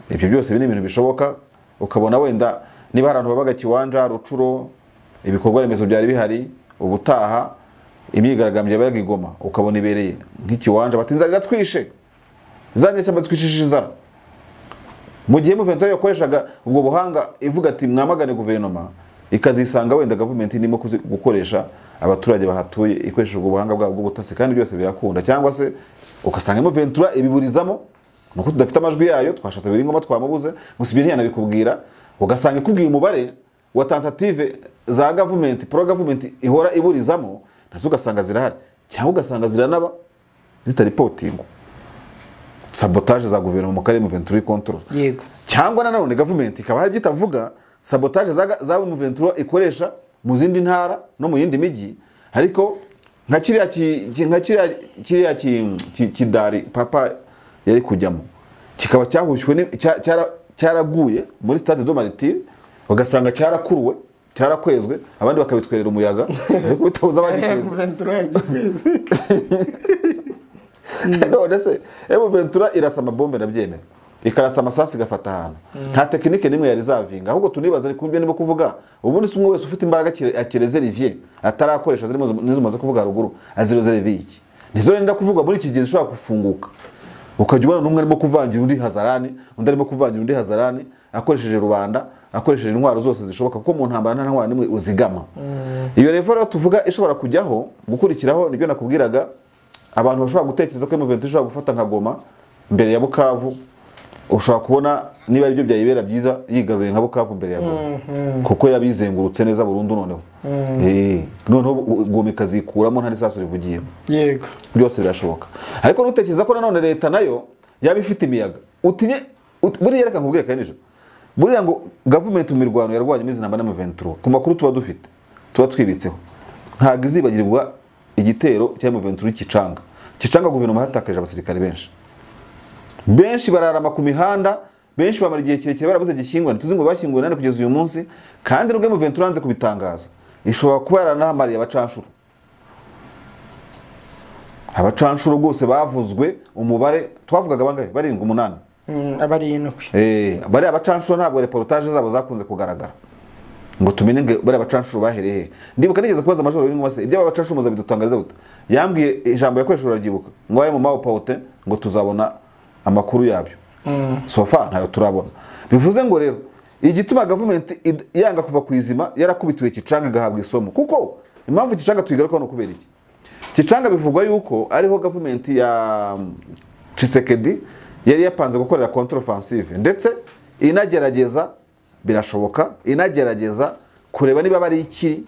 Ibyo byose ni ibintu bishoboka. Ukabona wenda niba hari abantu babaga Kiwanja, Rucuro, ibikorwa remezo byari bihari, ubutaha imyigaragambyo yabaga igoma, ukabona ibereye nk'ikiwanja bati inzara iratwishe, zanye cyangwa twishishije inzara. Mu gihe M23 yakoreshaga ubwo buhanga ivuga ati mwamagane guverinoma, ikazisanga wenda government irimo gukoresha abaturage bahatuye ikoresheje ubwo buhanga bwabo bw'ubutasi, kandi byose birakunda. Cyangwa se ukasanga M23 ibiburizamo nuko tudafite amajwi yayo, twashatse biri ngoma twamubuze, gusa ibyo ntiyanabikubwira. Ugasanga ikubwiye umubare wa tentative za government, pro government ihora iburizamo, nazo ugasanga zirahari, cyangwa ugasanga ziranaba zitaripotingwa, sabotage za guverinoma mu karere M23 control. Yego. Cyangwa nanone government ikaba hari byitavuga sabotage za M23 ikoresha mu zindi ntara no mu yindi mijyi, ariko nka kiriya kidari papa yari kujyamo kikaba cyahushywe cyaraguye muri stade de Martyrs, ugasanga cyarakuruwe cyarakwezwe, abandi bakabitwerera umuyaga ariko bitabuza abagikweza. None se M23 irasa amabombe nabyemera, ikarasa amasasu igafata ahantu, nta tekinike nimwe yari zavinga. Ahubwo tunibaza ari kubyo ndimo kuvuga, ubundi si umwe wese ufite imbaraga akirezerivier atarakoresha zirimo nizo maze kuvuga haruguru, azirezerivier iki nizo renda kuvuga muri iki gihe zishobora kufunguka, ukajya ubona n'umwe arimo kuvangira undi hazarani, undi arimo kuvangira undi hazarani akoresheje rubanda, akoresheje intwaro zose zishoboka, kuko mu ntambara nta ntwaro nimwe uzigama. Iyo level tuvuga ishobora kujyaho gukurikiraho, nibyo nakubwiraga, abantu bashobora gutekereza ko M23 ishobora gufata nka Goma mbere ya Bukavu. Ushobora kubona niba ari byo byayibera byiza yigaruriye nka Bukavu mbere ya Goma, kuko yabizengurutse neza burundu. Noneho noneho Goma ikazikuramo nta n'isasu rivugiyemo. Yego, byose birashoboka. Ariko nutekereza ko nanone leta nayo yaba ifite imiyaga, utinye buriya reka nkubwire kandi nijoro, buriya ngo government mu mirwano yarwanye imizi namba na M23, ku makuru tuba dufite tuba twibitseho, ntabwo izibagirwa igitero cya M23 Kicanga. Kicanga guverinoma yatakaje abasirikare benshi, benshi bararama ku mihanda, benshi bamara igihe kirekire barabuze gishyingura, tuzi ngo bashyinguwe nane kugeza uyu munsi. Kandi nubwo M23 yanze kubitangaza, ishobora kuba yaranahamariye abacanshuro. Abacanshuro rwose bavuzwe umubare twavugaga bangahe, barindwi, 8, abarindwi. Bari abacanshuro ntabwo reportage zabo zakunze kugaragara ngo tumenye ngo bari abacanshuro bahereye he. Ndibuka nigeze kubaza Majoro W'Ingoma se ibyo abacanshuro muzabidutangariza gute, yambwiye ijambo yakoresheje uraryibuka, ngo aye mu mawo paute ngo tuzabona amakuru yabyo. So far ntayo turabona. Bivuze ngo rero igituma government yanga kuva ku izima yarakubitiwe Kicanga igahabwa isomo, kuko impamvu Kicanga tuyigarukaho no kubera iki, Kicanga bivugwa yuko ariho government ya Tshisekedi yari yapanze gukorera contre offensive, ndetse inagerageza, birashoboka, inagerageza kureba niba bari iki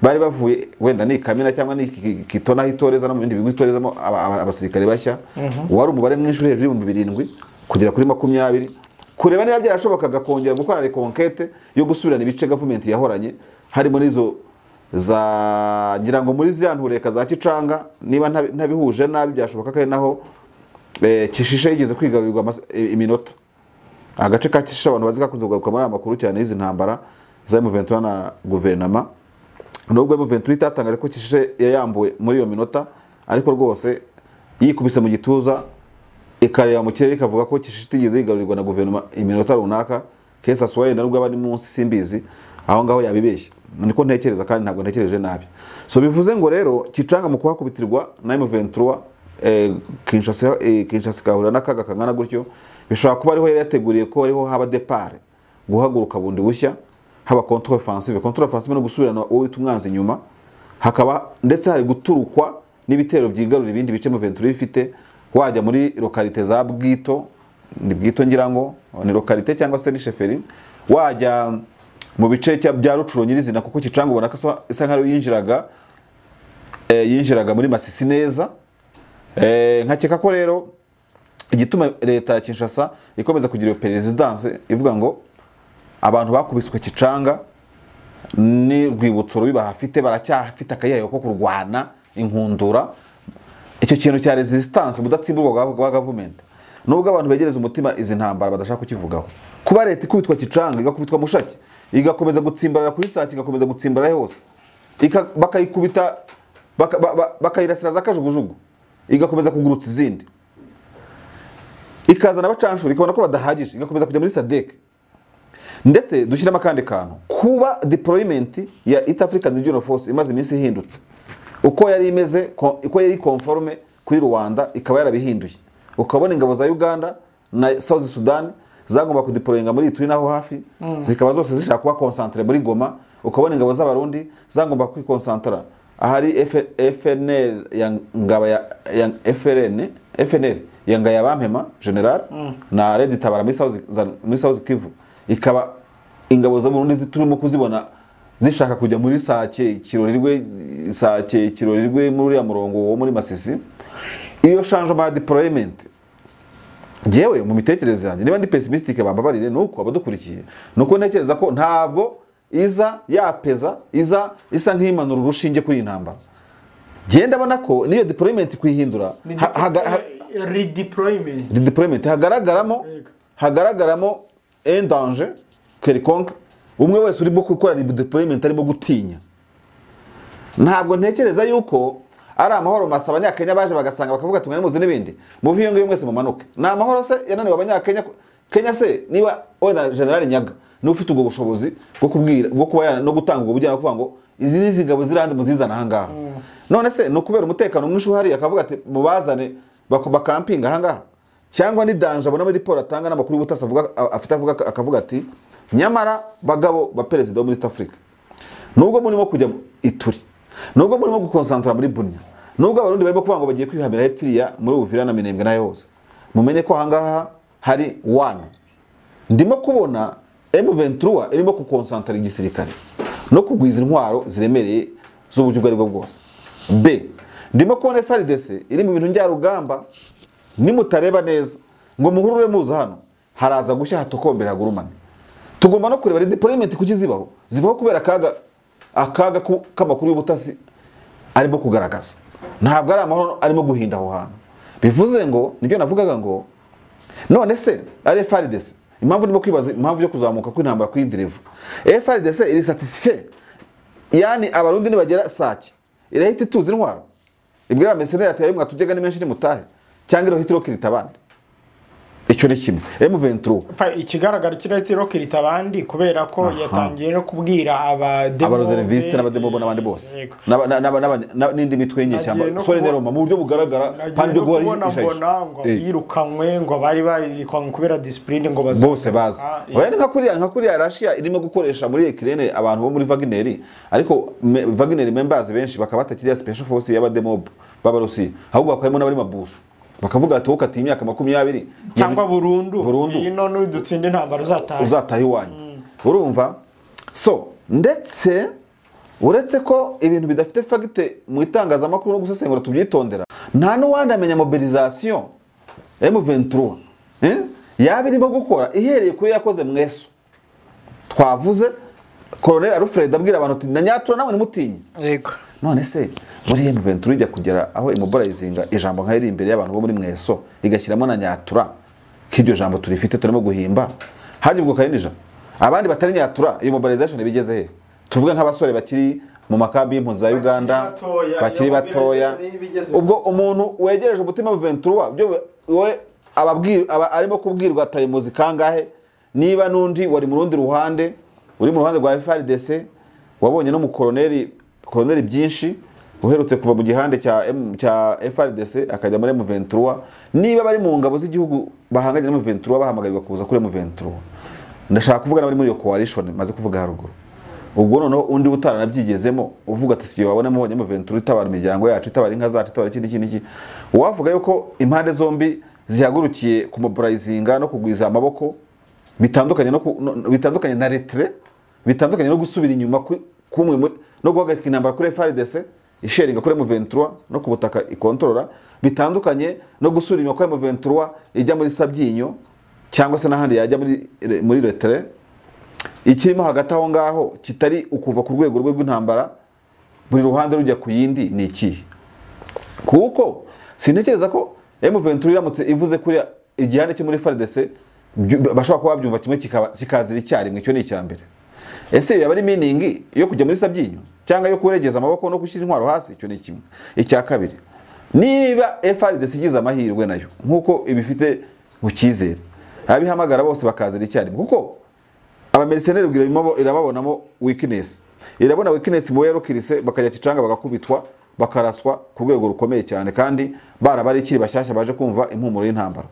bari bavuye wenda ni Kamina cyangwa ni Kitona hitoreza no mu bindi bigo hitorezamo abasirikare bashya, wari umubare mwinshi uri hejuru y'ibihumbi 7 kugera kuri 20, kureba niba byarashobokaga kongera gukora reconquête yo gusubirana ibice government yahoranye, harimo nizo za ngira ngo muri ziriya ntureka za Kicanga, niba ntabihuje nabi byashoboka kandi naho Kishishe yigeze kwigarurirwa iminota. Agace ka Kishishe abantu bazi kakunze kugaruka muri amakuru cyane y'izi ntambara za M23 na guverinoma, nubwo M23 itatangaje ko Kishishe yayambuwe muri iyo minota, ariko rwose yikubise mu gituza ikareba mu kirere ikavuga ko Kishishe itigeze yigarurirwa na guverinoma iminota runaka. Kesa Swahili nubwo abari munsi simbizi aho ngaho yabibeshye, niko ntekereza kandi ntabwo ntekereje nabi. So bivuze ngo rero Kicanga mu kuhakubitirwa na M23, Kinshasa igahura n'akaga kangana gutyo, bishobora kuba ariho yari yateguriye ko ariho haba départ, guhaguruka bundi bushya, haba contre offensive. Contre offensive no gusubirana uwo wita umwanzi inyuma, hakaba ndetse hari guturukwa n'ibitero byigarura ibindi bice M23 bifite, wajya muri localité za Bwito, ni Bwito ngira ngo ni localité cyangwa se ni chefferie, wajya mu bice bya Rucuro nyirizina, kuko Kicanga ubona ko isa nkaho yinjiraga muri Masisi neza. Nkakeka ko rero igituma leta ya Kinshasa ikomeza kugira iyo presidence ivuga ngo abantu bakubiswe Kicanga ni rwibutso rubi bahafite, baracyafite akayayo ko kurwana inkundura, icyo kintu cya resistance ubudatsimburwa bwa government, nubwo abantu begereza umutima izi ntambara badashaka kukivugaho. Kuba leta ikubitwa Kicanga igakubitwa Mushaki, igakomeza gutsimbarara kuri Sake, igakomeza gutsimbarara hose, bakayikubita bakayirasira za kajugujugu, igakomeza kugurutsa izindi, ikazana abacanshuro ikabona ko badahagije, igakomeza kujya muri SADC. Ndetse dushyiramo akandi kantu, kuba deployment ya East African Regional Force imaze iminsi ihindutse, uko yari imeze, uko yari conforme kuri Rwanda ikaba yarabihinduye, ukabona ingabo za Uganda na South Sudan zagomba kudeployinga muri Ituri naho hafi, zikaba zose zishaka kuba concentré muri Goma, ukabona ingabo z'Abarundi zagomba kwiconcentra ahari FNL ya ngaba ya FNL ya ngaya bampema general na Red Tabara muri South Kivu, ikaba ingabo za Burundi ziturimo kuzibona zishaka kujya muri Sake Kirorirwe, Sake Kirorirwe muri ya murongo wo muri Masisi. Iyo changement ya deployment, jewe mu mitekerereze yanjye niba ndi pessimistic bambabarire, nuko abadukurikiye nuko ntekereza ko ntabwo iza yapeza, iza isa nk'imanura urushinge kuri intambara. Genda abona ko niyo deployment kwihindura redeployment hagaragaramo un danger quelconque, umwe wese urimo gukora redeployment arimo gutinya. Ntabwo ntekereza yuko ari amahoro masa abanyakenya baje bagasanga bakavuga ati muze n'ibindi muvi iyo ngiyo mwese mumanuke. Ni amahoro se yananiwe abanyakenya? Kenya se niba wenda General Nyaga ni ufite ubwo bushobozi bwo kubwira, bwo kuba no gutanga ubwo bujyana kuvuga ngo izi ni zingabo zirandi muzizana aha ngaha, none se no kubera umutekano mwinshi uhari akavuga ati mubazane bakampinga aha ngaha, cyangwa ni danger abona muri Paul atanga n'amakuru y'ubutasi avuga afite avuga akavuga ati Nyamara bagabo ba perezida wo muri East Africa, nubwo murimo kujya Ituri, nubwo murimo gukonsantra muri Bunia, nubwo abarundi barimo kuvuga ngo bagiye kwihamira hepfiriya muri Uvira na Minembwe nayo hose, mumenye ko ahangaha hari one. Ndimo kubona M23 irimo gukonsantra igisirikare no kugwiza intwaro ziremereye z'uburyo ubwo aribwo bwose. B, ndimo kubona FARDC iri mu bintu njyarugamba, nimutareba neza ngo muhurure muza hano haraza gushya hatokombera hagurumane. Tugomba no kureba redeployment kuki zibaho, zibaho kubera akaga k'amakuru y'ubutasi arimo kugaragaza. Ntabwo ari amahoro arimo guhinda aho hantu. Bivuze ngo nibyo navugaga ngo none se ari FARDC, impamvu ndimo kwibaza impamvu yo kuzamuka kw'intambara kuri Ndirevu, FARDC iri satisfait, yani abarundi nibagera Sake irahita ituza intwaro ibwira abamercenaires ati ayo mwatujyaga ni menshi nimutahe, cyangwa irahita irokirita abandi. Icyo ni kimwe. M23 ikigaragara kirahita irokirita abandi kubera ko yatangiye no kubwira abareserviste n'abademobo n'abandi bose n'indi mitwe y'inyeshyamba sore neroma mu buryo bugaragara kandi byo guhora mbona ngo yirukanwe ngo bari bayirikwanwe kubera discipline ngo baza bose baza. Oya ni nka kuriya Russia irimo gukoresha muri Ukraine abantu bo muri Wagner, ariko Wagner members benshi bakaba batakiriya special force y'abademobo b'abarusi, ahubwo bakayemo n'abari mabusu bakavuga ati ukati imyaka 20 cyangwa burundu ino n'udutsinde intambara uzataha iwanyu. Urumva? So ndetse uretse ko ibintu bidafite fagite mu itangazamakuru no gusesengura tubyitondera, nta n'uwandi amenya mobilisation M23 yaba irimo gukora ihereye ku yakoze mweso. Twavuze Colonel Alfred abwira abantu ati na Nyatura namwe nimutinye. Yego. None se muri M23 ijya kugera aho imobilizinga ijambo nka iri imbere y'abantu bo muri mweso igashyiramo na Nyatura, k'iryo jambo turifite turimo guhimba, hari ubwo kayinija abandi batari Nyatura iyo mobilization ibigeze he? Tuvuga nk'abasore bakiri mu makambi y'impunzi za Uganda bakiri batoya, ubwo umuntu wegereje umutima M23 byo we ababwira arimo kubwirwa atayimuzi kangahe, niba nundi wari mu rundi ruhande uri mu ruhande rwa FARDC wabonye no mu koloneli byinshi uherutse kuva mu gihande cya FARDC akajya muri M23, niba bari mu ngabo z'igihugu bahanganye na M23 bahamagarirwa kuza kuri M23. Ndashaka kuvuga n'abari muri iyo coalition maze kuvuga haruguru. Ubwo noneho undi utaranabyigezemo uvuga ati sigiye wabona mubonye M23 itabara imiryango yacu, itabara inka zacu, itabara ikindi iki, uwavuga yuko impande zombi zihagurukiye kumobilizinga no kugwiza amaboko bitandukanye no bitandukanye na retrait, bitandukanye no gusubira inyuma kumwe no guhagarika intambara kuri FARDC isheringa kuri M23 no kubutaka ikontorora, bitandukanye no gusubira inyuma kuri M23 ijya muri Sabyinyo cyangwa se n'ahandi yajya muri retrait. Ikirimo hagati aho ngaho kitari ukuva ku rwego rwe rw'intambara buri ruhande rujya ku yindi ni ikihe? Kuko sintekereza ko M23 iramutse ivuze kuri igihande cyo muri FARDC bashobora kuba babyumva kimwe kikazira icyarimwe. Icyo ni icya mbere. Ese yaba ari meaning yo kujya muri Sabyinyo cyangwa yo kuregeza amaboko no gushyira intwaro hasi? Icyo ni kimwe. Icya kabiri, niba FARDC igize amahirwe nayo nkuko ibifite mu cyizere abihamagara bose bakazira icyarimwe, kuko abamercenaires irababonamo weakness, irabona weakness mu yarokirise bakajya kicanga bagakubitwa bakaraswa ku rwego rukomeye cyane, kandi barabari ikiri bashyashya baje kumva impumuro y'intambara.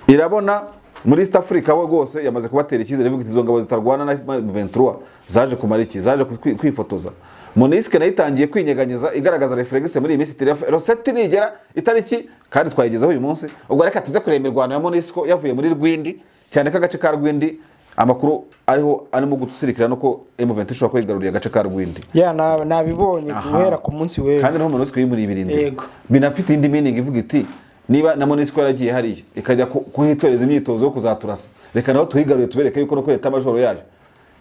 Irabona muri East Africa bo rwose yamaze kubatera icyizere ivuga iti izo ngabo zitarwana na M23 zaje kumara iki, zaje kwifotoza. MONUSCO nayo itangiye kwinyeganyeza igaragaza reflex muri iyi minsi Rosette nigera itariki kandi twayigezeho uyu munsi. Ubwo reka tuze kureba imirwano ya MONUSCO yavuye muri Rwindi, cyane ko agace ka Rwindi amakuru ariho arimo gutsirikira nuko M23 ishobora kwigarurira agace ka Rwindi. Ya nabibonye guhera ku munsi w'ejo. Kandi naho MONUSCO yimuri ibirindi. Binafite indi meaning ivuga iti niba na MONUSCO yaragiye hariya ikajya kuhitoreza imyitozo yo kuzaturasa, reka naho tuhigaruye tubereke yuko no kuri leta majoro yayo,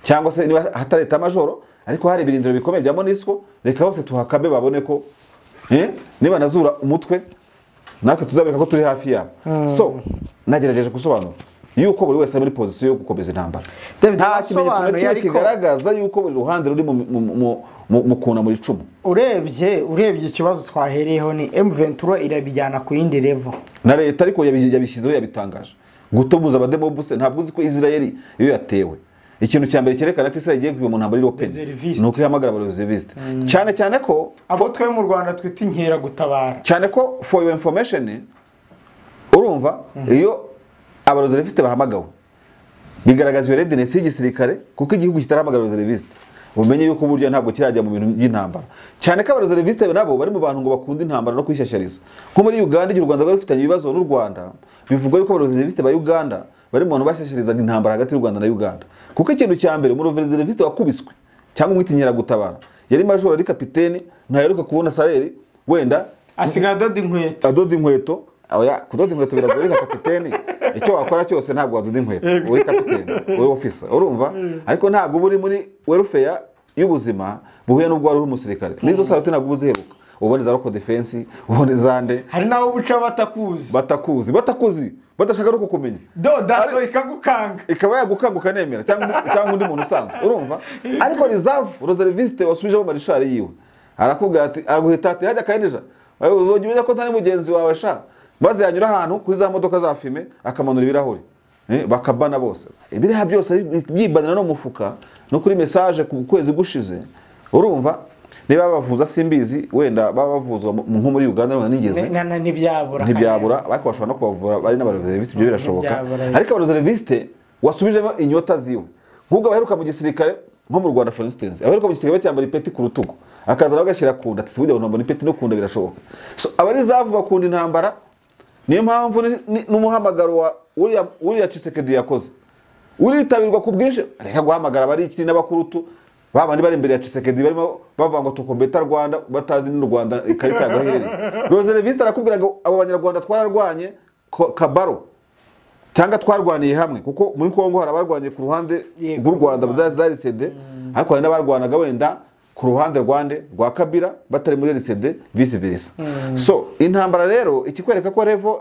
cyangwa se niba hatari leta majoro ariko hari ibirindiro bikomeye bya MONUSCO, reka hose tuhakabe babone ko niba nazura umutwe natwe tuzabereka ko turi hafi yabo. So nagerageje gusobanura yuko buri wese ari muri position yo gukomeza intambara. Nta kimenyetso na kimwe kigaragaza yuko buri ruhande ruri mu kuna muri icumu. Urebye ikibazo twahereyeho ni M23 irabijyana ku yindi level. Na leta ariko yabishyizeho yabitangaje. Gutobuza abademobuse ntabwo uzi ko Israel iyo yatewe. Ikintu cya mbere cyerekana ko Israel igiye kuba mu ntambara open ni uko ihamagara aba reserviste. Cyane cyane ko abo twe mu Rwanda twita inkera gutabara. Cyane ko for your information urumva iyo aba reserviste bahamagawe Bigaragaza iyo readiness y'igisirikare, kuko igihugu kitarahamagara reserviste umenye yuko burya ntabwo kirajya mu bintu by'intambara. Cyane ko abareserviste nabo bari mu bantu ngo bakunda intambara no kwishyashyariza. Nko muri Uganda, igihe u Rwanda rwari rufitanye ibibazo n'u Rwanda, bivugwa yuko abareserviste ba Uganda bari mu bantu bashyashyarizaga intambara hagati y'u Rwanda na Uganda. Kuko ikintu cya mbere, umureserviste wakubiswe cyangwa umwita inkeragutabara yari majoro, ari kapiteni, ntaheruka kubona salaire, wenda asigaye adoda inkweto. Adoda inkweto. Oya, kudoda inkweto biragoye nka kapiteni. Icyo wakora cyose ntabwo wadoda inkweto uri kapiteni, uri officer, urumva? Ariko ntabwo uba uri muri welfare y'ubuzima buhuye n'ubwo wari uri umusirikare. N'izo salute ntabwo uziheruka, ubona za local defense, ubona zande. Hari naho buca batakuzi, batakuzi, batakuzi, badashaka no kukumenya. Do daso ikagukanga, ikaba yagukanga ukanemera, cyangwa undi muntu usanzwe, urumva? Ariko reserve, reserviste wasubijemo marishari yiwe, arakubwira ati, aguhita ati hajya kayendeja, uzojya umenya ko ntari mugenzi wawe sha. Maze yanyura ahantu kuri za modoka za fime akamanura ibirahuri, bakabana bose. Ibiriha byose byibanira no mufuka no kuri message ku kwezi gushize, urumva? Niba bavuza simbizi, wenda baba bavuzwa nko muri Uganda none nigeze ntibyabura, ntibyabura, ariko bashobora no kubavura bari n'abareserviste, ibyo birashoboka. Ariko abareserviste wasubijemo inyota ziwe, nk'ubwo abaheruka mu gisirikare nko mu Rwanda for instance, abaheruka mu gisirikare bacyambara ipeti ku rutugu, akaza agashyira ku nda, ati sibujya abantu ipeti no ku nda birashoboka. So abarizavu bakunda intambara. Niyo mpamvu n'umuhamagaro wa uriya Tshisekedi yakoze uritabirwa ku bwinshi. Reka guhamagara abari ikiri n'abakurutu babandi bari imbere ya Tshisekedi barimo bavuga ngo tukombeta Rwanda, batazi n'u Rwanda ikarita yagaherereye. Reserviste arakubwira ngo abo banyarwanda twararwanye kabaro, cyangwa twarwaniye hamwe, kuko muri Kongo hari abarwanye ku ruhande rw'u Rwanda za RCD, ariko hari n'abarwanaga wenda ku ruhande rwande rwa Kabila batari muri RCD, vice versa. So intambara rero ikikwereka ko level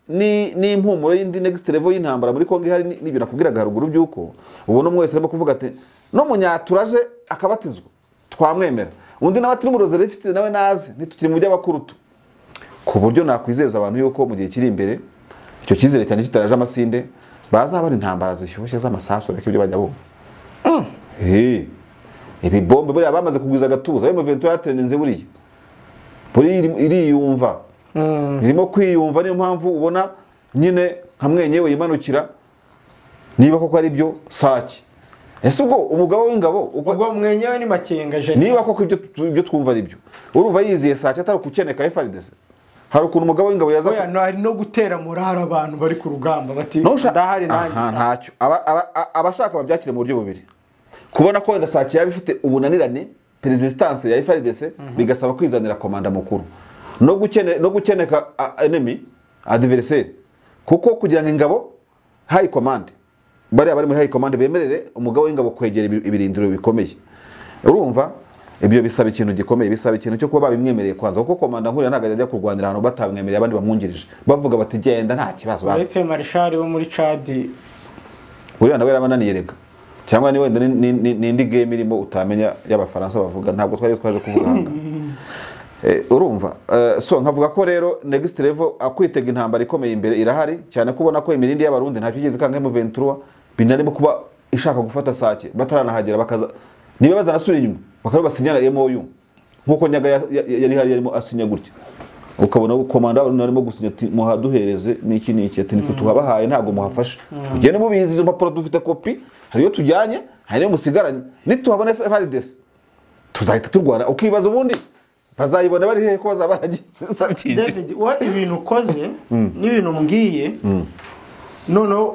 ni impumuro y'indi next level y'intambara muri Kongo ihari, n'ibyo nakubwiraga haruguru by'uko ubona umwe wese arimo kuvuga ati no munyaturaje akabatizwa twamwemera, undi nawe ati n'umureserviste nawe naze ntitukiri mu by'abakurutu. Ku buryo nakwizeza abantu yuko mu gihe kiri imbere icyo cyizere cyane kitaraje amasinde, bazaba ari intambara zishyushye z'amasasu, reka ibyo bajya bumva. Ibi bombe buriya bamaze kugwiza agatuza, ayo Ventura yaterenze buriya buri iriyumva, irimo kwiyumva. Niyo mpamvu ubona nyine nka mwenyewe yimanukira, niba koko ari byo Sake. Ese ubwo umugabo w'ingabo ubwo mwenyewe ni Makenga je, niba koko ibyo twumva ari byo, urumva yiziye Sake atari kukeneka FARDC. Hari ukuntu umugabo w'ingabo yaza, oya no, hari no gutera morale abantu bari ku rugamba bati ndahari nanjye. Ntacyo abashaka babyakire mu buryo bubiri. Kubona ko wenda Sake yaba ifite ubunanirane persistance ya FARDC, bigasaba kwizanira komanda mukuru no gukeneka enemy adversaire, kuko kugira ngo ingabo high command bari abari muri high command bemerere umugabo w'ingabo kwegera ibirindiro bikomeye, urumva? Ibyo bisaba ikintu gikomeye, bisaba ikintu cyo kuba babimwemereye kwanza, kuko komanda nkuriya ntabwo ajya kurwanira ahantu batamwemereye abandi bamwungirije bavuga bati genda nta kibazo. Uretse marshal wo muri Chad uriya nawe yarabananiye reka, cyangwa ni wenda ni indi game irimo utamenya y'abafaransa bavuga, ntabwo twari twaje kuvuga hanga. Urumva? So nkavuga ko rero next level akwitega intambara ikomeye imbere irahari cyane, kubona ko imirindi y'abarundi ntacyo igeze kanga M23 binarimo kuba ishaka gufata Sake bataranahagera, bakaza niba bazanasubira inyuma bakaba basinyana MOU nkuko Nyaga yari hari yarimo asinya gutya, ukabona komanda w'abarundi arimo gusinya ati muhaduhereze n'iki n'iki, ati niko tuhabahaye ntabwo muhafashe, mugende mubizi izo mpapuro dufite kopi, hari iyo tujyanye hari iyo musigaranye, nituhabona FARDC tuzahita turwana. Ukibaza ubundi bazayibona bari hehe ko bazaba baragiye. David, wa ibintu ukoze n'ibintu mbwiye, noneho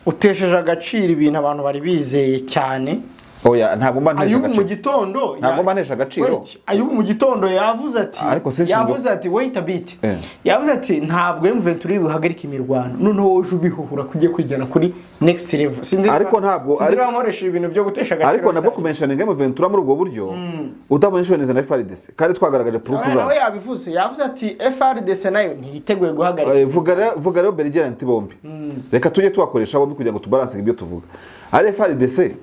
utesheje agaciro ibintu abantu bari bizeye cyane. Oya, ntabwo mba ntesha Ayubu mu agaciro. gitondo Ntabwo mba ntesha agaciro. Wait, Ayubu mu gitondo yavuze ati, Ariko sinshinzwe- yavuze ati wait a bit, yavuze ati ntabwo M23 buhagarika imirwano, noneho wowe uje ubihura kugiye kwijyana kuri next level. Sinzi Ariko ntabwo- sinzi niba nkoresheje ibintu byo gutesha agaciro. Ariko nabwo kumentioninga M23 muri ubwo buryo utamentioninze na FARDC kandi twagaragaje proof Nawe zabo. yabivuze, yavuze ati FARDC nayo ntiyiteguye guhagarika. Vuga rero belligerent bombi, reka tujye tubakoresha bombi kugira ngo tubalanse ibyo tuvuga. Ari FARDC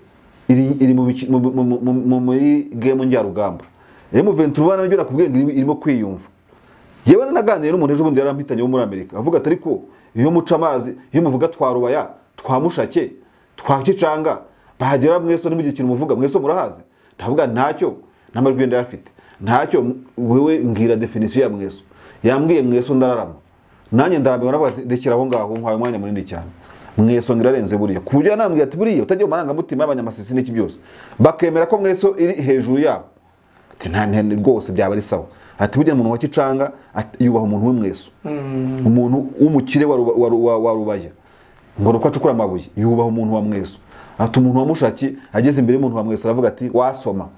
iri mu biki- mu- mu- mu- mu- muri game njyarugamba, M23 nabyo nakubwiye ngo irimo kwiyumva. Jewe naganiriye n'umuntu ejo bundi yarampitanye wo muri Amerika, avuga ati ariko iyo muca amazi, iyo muvuga twa Rubaya, twa Mushake, twa Kicanga, bahagera mweso ntimugire ikintu muvuga, mweso murahazi. Ndavuga ntacyo, n'amajwi ndayafite, ntacyo. Wewe mbwira definition ya mweso. Yambwiye mweso ndararama, nanjye ndarambirwa, navuga ati rekera aho ngaho, nkwaye umwanya munini cyane. Mweso ngirarenze buriya ku buryo yanambwiye ati buriya utajya mu marangamutima y'abanyamasisi n'iki byose bakemera ko Mweso iri hejuru yabo, ati nta rwose byaba ari sawa. Ati burya umuntu wa Kicanga yubaha umuntu w'Mweso, umuntu w'umukire wa Rubaya ngo nuko acukura amabuye yubaha umuntu wa Mweso. Ati umuntu wa Mushaki ageze imbere y'umuntu wa Mweso aravuga ati wasoma,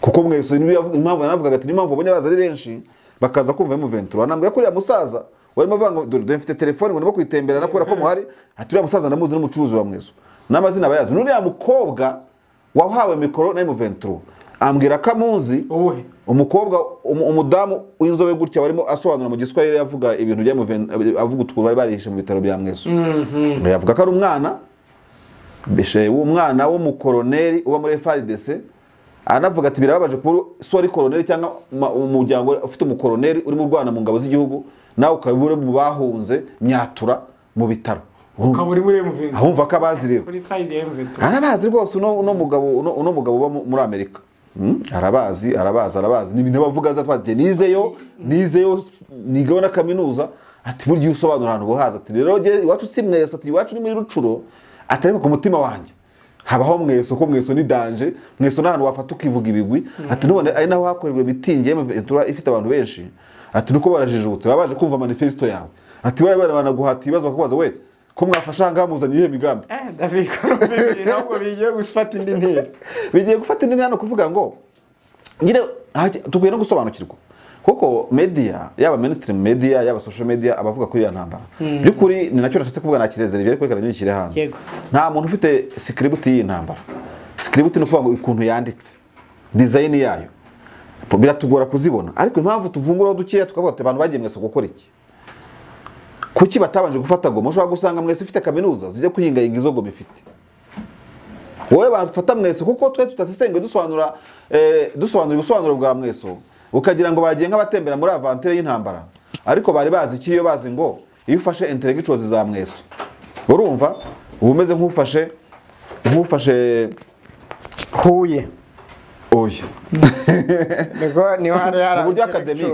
kuko Mweso impamvu yanavugaga ati impamvu abonye baza ari benshi bakaza kumva M23. Anambwira ko uriya musaza warimo avuga ngo dore mfite telefone ngo ndimo kuyitemberana kubera ko muhari, ati uriya musaza ndamuzi n'umucuruzi wa Mweso n'amazina abayazi. N'uriya mukobwa wahawe mikoro na M23 ambwira ko amuzi, umukobwa umudamu w'inzobe gutya warimo asobanura mu Giswahili avuga ibintu bya M23, avuga utwuru bari barihishe mu bitaro bya Mweso. Yavuga ko ari umwana beshe w'umwana w'umukoroneri uba muri FARDC, anavuga ati birababaje kuba so ari koroneri cyangwa umuryango ufite umukoroneri urimo urwana mu ngabo z'igihugu nawe ukabura mu bahunze Nyatura mu bitaro ukaba uri muri M23. Ahumva ko abazi rero kuri side ya M23 arabazi rwose, uno mugabo uba muri Amerika arabazi arabazi ni ibintu bavuga za twate nizeyo nigaho na kaminuza. Ati burya usobanura ahantu buhaza, ati rero iwacu si Mweso, ati iwacu ni muri Rucuro, ati ariko ku mutima wanjye habaho Mweso ko Mweso ni danger, Mweso n'ahantu wafata ukivuga ibigwi. Ati none ari naho hakorerwa mitingi M23 ifite abantu benshi, ati nuko barajijutse babaje kumva manifesto yawe, ati waye banaguhata ibibazo bakakubaza we ko mwafasha ngaha muzanye iyihe migambi. David ntabwo bigiye gufata indi ntera, bigiye gufata indi ntera kuvuga ngo nyine tukwiye no gusobanukirwa kuko media yaba mainstream media yaba social media abavuga kuri ya ntambara byukuri ni nacyo nashatse kuvuga na kirezere ariko reka nyikire hanze. Nta muntu ufite script y'iyi ntambara. Script ni ukuvuga ngo ikuntu yanditse, design yayo biratugora kuzibona, ariko impamvu tuvunguraho dukeya tukavuga ati abantu bagiye Mweso gukora iki, kuki batabanje gufata Goma? Ushobora gusanga Mweso ifite kaminuza zijya kuhingayinga izo Goma ifite, wowe bafata Mweso kuko twe tutasesengwe dusobanura ubusobanuro bwa Mweso ukagira ngo bagiye nk'abatembera muri aventure y'intambara, ariko bari bazi iki? Iyo bazi ngo iyo ufashe intellectuals za Mweso urumva uba umeze nk'ufashe Huye oya niko ni hari mu buryo academic.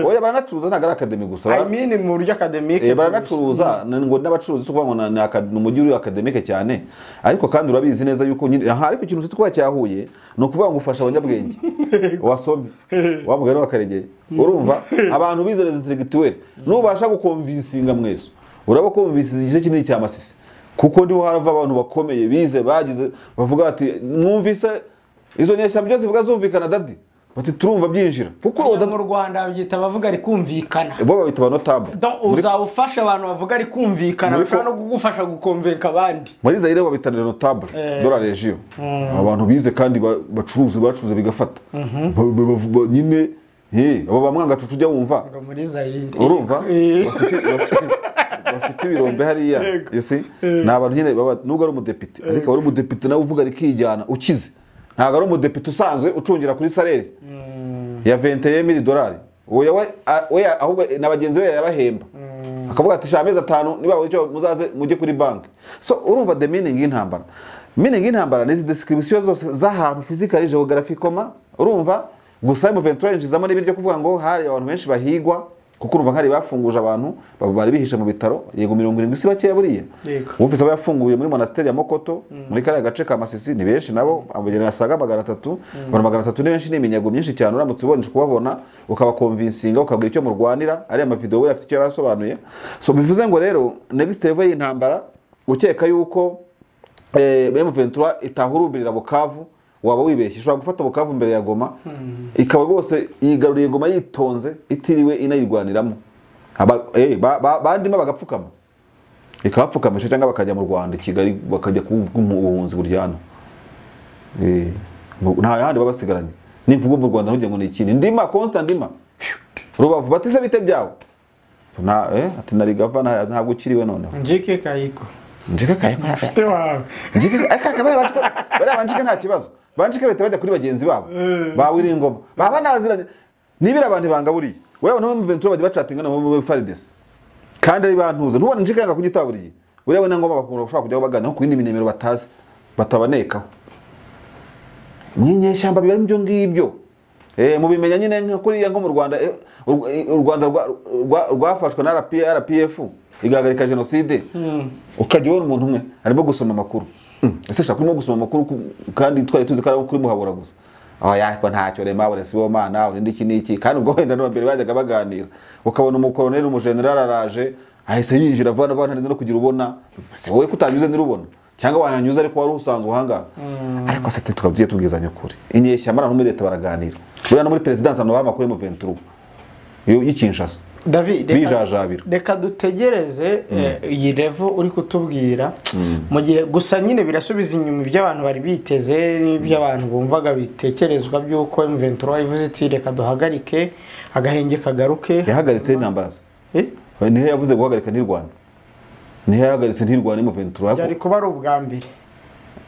Oya baranacuruza ntabwo ari academic gusa, I mean mu buryo academic baranacuruza ngo n'abacuruzi ukuvuga ngo ni umujyi uri academic cyane, ariko kandi urabizi neza yuko nyine aha. Ariko ikintu tutwa cyahuye ni ukuvuga ngo ufasha abanyabwenge wasomye wavuga rero bakaregeye, urumva abantu bize les intellectuels nubasha gukonvincinga Mweso uraba konvincinga igice kinini cya Masisi, kuko niho harava abantu bakomeye bize bagize bavuga ati mwumvise izo nyeshyamba byose bivuga zumvikana dadi, bati turumva byinjira kuko mu Rwanda babyita bavuga ari kumvikana, bo babita ba notable. Donc uzawufasha abantu bavuga ari kumvikana bashobora no kugufasha gukonvenka abandi. Muri Zaire babita notable de la région, abantu bize kandi bacuruza bigafata nyine. Abo bamwanga cucu ujya wumva muri Zaire urumva bafite ibirombe hariya, you see, ni abantu nyine nubwo ari umudepite ariko ari umudepite nawe uvuga rikijyana ukize, ntabwo ari umudepite usanzwe ucungira kuri salere ya $21,000 oya, ahubwo na bagenzi be yabahemba akavuga ati sha amezi 5 niba icyo muzaze mujye kuri banki. So urumva the meaning y'intambara, meaning y'intambara ni description zose z'ahantu physically geographically urumva. Gusa M23 yinjizamo n'ibiryo kuvuga ngo hari abantu benshi bahigwa kuko urumva nkari bafunguje abantu bari bihishe mu bitaro, yego 70 si bakeya buriya. Wumvise abo yafunguye muri monasteri ya Mokoto muri kariya gace ka Masisi ni benshi nabo, abagera nasaga 300, abantu 300 ni benshi, ni iminyago myinshi cyane. Uramutse ubonye kubabona ukabakonvincinga ukabwira icyo murwanira, ari ama video we afite icyo yabasobanuye. So bivuze ngo rero next level y'intambara ukeka yuko M23 itahurumbirira Bukavu waba wibeshye. Ushobora gufata Bukavu mbere ya Goma ikaba rwose yigaruriye Goma yitonze itiriwe inayirwaniramo, bandimo bagapfukama ikabapfukamisha cyangwa bakajya mu Rwanda Kigali bakajya kuvuga ubuhunzi buryana, nta yandi babasigaranye. Nimvugo mu Rwanda ntujye ngo ni ikindi ndima constant ndima Rubavu batise bite byawo na ati nari gavana ntabwo ukiriwe noneho Njike Kayiko Njike Kayiko Njike bariya banjike nta kibazo, banjike bahita bajya kuri bagenzi babo bawira ingoma baba naziranye nibira abantu banga buriya wewe no mu M23 bajya bacatinga na mu FARDC kandi ari bantuze ntubona Njike yanga kugitaba buriya buriya we na ngoma bakunda gushaka kujya bagana ku yindi minimero batazi batabanekaho mwinyeshyamba biba ibyo ngibyo. Mubimenya nyine nka kuriya nko mu Rwanda, u Rwanda rwafashwe na RPF igahagarika jenoside. Ukajya ubona umuntu umwe arimo gusoma amakuru. Ese shaka urimo gusoma amakuru kandi twari tuzi ko ari kuri Muhabura gusa. Aho yako ntacyo Remabure Sibomana urindi iki n'iki, kandi ubwo wenda no mbere bajyaga baganira. Ukabona umukoloneli umugeneral araje ahise yinjira vana vana neza no kugira ubona. Se wowe kutanyuze ndirubona cyangwa wahanyuze ariko wari usanzwe uhanga. Ariko se tukabyiye tubwizanya ukuri. Inyeshyamba no muri leta baraganira. Buriya no muri presidence abantu bamakuru mu 23 y'ikinshasa. David, reka dutegereze iyi level uri kutubwira mu gihe gusa nyine birasubiza inyuma ibyo abantu bari biteze n'ibyo abantu bumvaga bitekerezwa by'uko M23 ivuze iti reka duhagarike agahenge kagaruke. Yahagaritse intambara se? Nihe yavuze guhagarika nti Rwanda? Nihe yahagaritse nti Rwanda M23? Byari kuba ari ubwa mbere.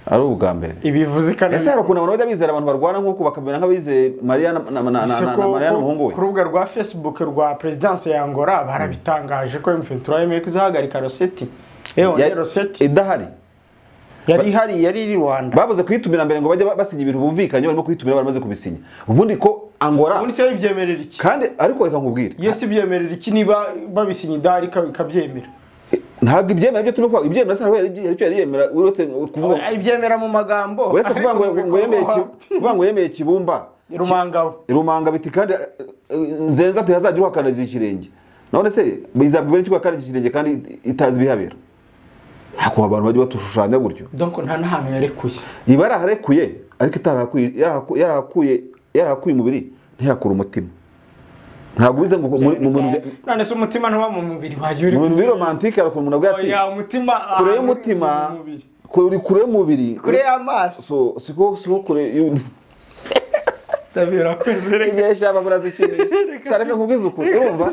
Ari ubwa mbere. Ibivuze kana. Ese hari ukuntu abantu bajya bizera abantu barwana nkuko bakamera nk'abize Maria na Maria n'umuhungu we. Ku rubuga rwa Facebook rwa Presidence ya Angola barabitangaje ko M23 yemeye kuzahagarika Rossetti. Rossetti idahari. Yari hari yari iri Rwanda. Babuze kuyitumira mbere ngo bajye basinya ibintu bumvikanye, barimo kuyitumira baramaze kubisinya. Ubundi ko Angola ubundi se bibyemerera iki? Kandi ariko reka nkubwire. Iyo si byemerera iki niba babisinye idahari ikabyemera? Ntabwo ibyemera byo turimo kuvuga, ibyemera se hari icyo yari yemera uretse kuvuga ibyemera mu magambo, uretse kuvuga ngo yemeye kuvuga ngo yemeye Kibumba Rumanga biti kandi Nzenza ati hazagira uhakandagiza ikirenge. None se bizabwira iki uhakandagiza ikirenge kandi itazi bihabera? Hako abantu bajye batushushanya gutyo. Donc nta nahantu yarekuye. Iba yaraharekuye ariko itarakuye yarahakuye umubiri ntiyakura umutima. Ntabwo bize ngo mu muntu none se umutima ntuba mu mubiri waje uri mu bintu romantique ariko umuntu avuga ati oya umutima kure y'umutima kure kure y'umubiri kure y'amaso so siko kure Ndabira kwizere inyeshyamba murazikinisha cyane nkubwiza ukuri urumva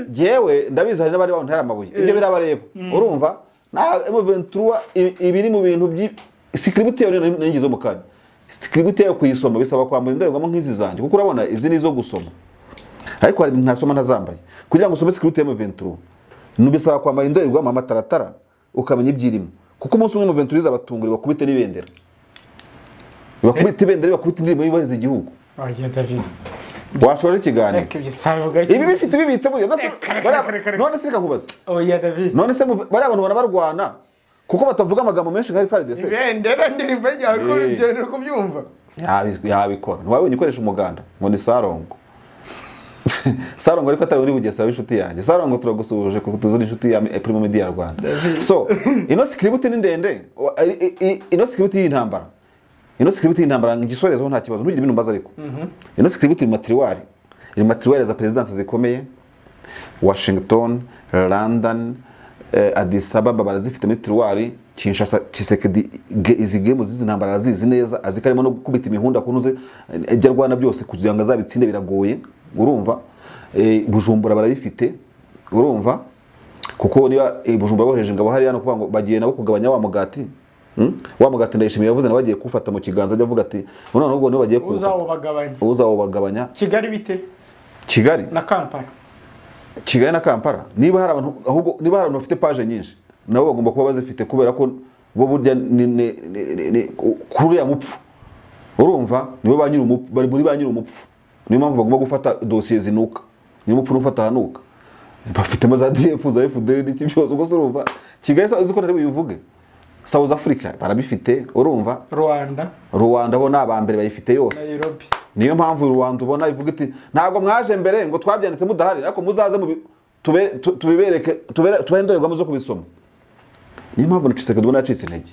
jewe ndabizi hari n'abari bantera amabuye ibyo birabareba urumva na M23 ibiri mu bintu byi script yayo ningizo mu kanya script yayo kuyisoma bisaba kwambara indorerwamo nk'izi zanjye kuko urabona izi nizo gusoma ariko hari ntasoma ntazambaye kugira ngo usome script ya M23 nubisaba kwambara indorerwamo amataratara ukamenya ibyirimo kuko umunsi umwe M23 izabatungura bakubite n'ibendera bakubite ibendera bakubite indirimbo yubahiriza igihugu. Oya David washoje ikiganiro ibi bifite bibitse buriya none se reka nkubaze. Oya David none se bari abantu barabarwana kuko batavuga amagambo menshi nka FARDC ibendera indirimbo yawe ibyo ni kubyumva yabikora ntiwabonye ukoresha umuganda ngo ni Sarongo Sarongo ariko atari uri Bugesera w'inshuti yanjye. Sarongo turagusuhuje kuko tuzuri inshuti ya Primo Media Rwanda. So ino script ni ndende, ino script y'intambara. Ino script y'intambara ngisorezo nta kibazo ntugire ibintu mbaza ariko. Ino script iri matriwari. Iri matriwari za presidence zikomeye. Washington, London, Addis Ababa barazifite muri tiruwari. Kinshasa Tshisekedi izi game zizi ntambara azizi neza azikarimo no gukubita imihunda kunuze ibyo arwana byose kugira ngo azabitsinde biragoye urumva. Bujumbura barayifite urumva kuko niba Bujumbura bohereje ingabo hariya no kuvuga ngo bagiye nabo kugabanya wa mugati wa mugati Ndayishimiye yavuze na bagiye kufata mu kiganza ajya avuga ati none ubwo nibo bagiye kuwufata uzawubagabanya. Kigali bite? Kigali na Kampala. Kigali na Kampala niba hari abantu ahubwo niba hari abantu bafite page nyinshi nabo bagomba kuba bazifite kubera ko bo burya ni kuriya mupfu urumva nibo ba nyiri umupfu bari muri ba nyiri umupfu niyo mpamvu bagomba gufata dossier zinuka niyo mupfu nufata hanuka bafitemo za DF za FDL n'iki byose ubwo urumva Kigali uzi ko nari buyivuge South Africa barabifite urumva Rwanda bo nabambere bayifite yose Nairobi niyo mpamvu Rwanda ubona ivuga iti ntabwo mwaje mbere ngo twabyanditse mudahari ariko muzaze tubibereke tubahe indorerwamo zo kubisoma. Niyo mpamvu na Tshisekedi ubona yacitse intege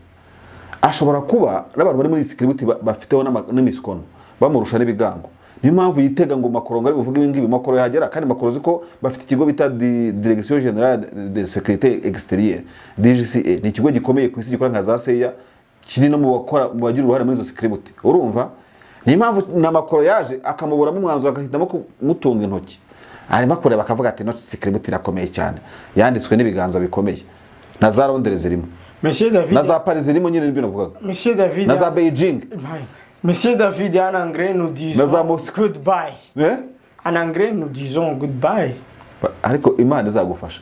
ashobora kuba n'abantu bari muri script bafiteho n'imikono bamurusha n'ibigango. Niyo mpamvu yitega ngo Macron ari buvuge ibi ngibi Macron yahagera kandi Macron uzi ko bafite ikigo bita Direction Générale de Sécurité Extérieure DGCE ni ikigo gikomeye ku isi gikora nka za CIA kiri no mu bakora mu bagira uruhare muri izo script urumva. Niyo mpamvu na Macron yaje akamuburamo umwanzuro agahitamo kumutunga intoki arimo kureba akavuga ati no script irakomeye cyane yanditswe n'ibiganza bikomeye na za Londres zirimo Monsieur David na za Paris zirimo nyine nibyo navugaga Monsieur David na za Beijing Monsieur David en anglais nous disons goodbye. En anglais nous disons goodbye. Ariko Imana izagufasha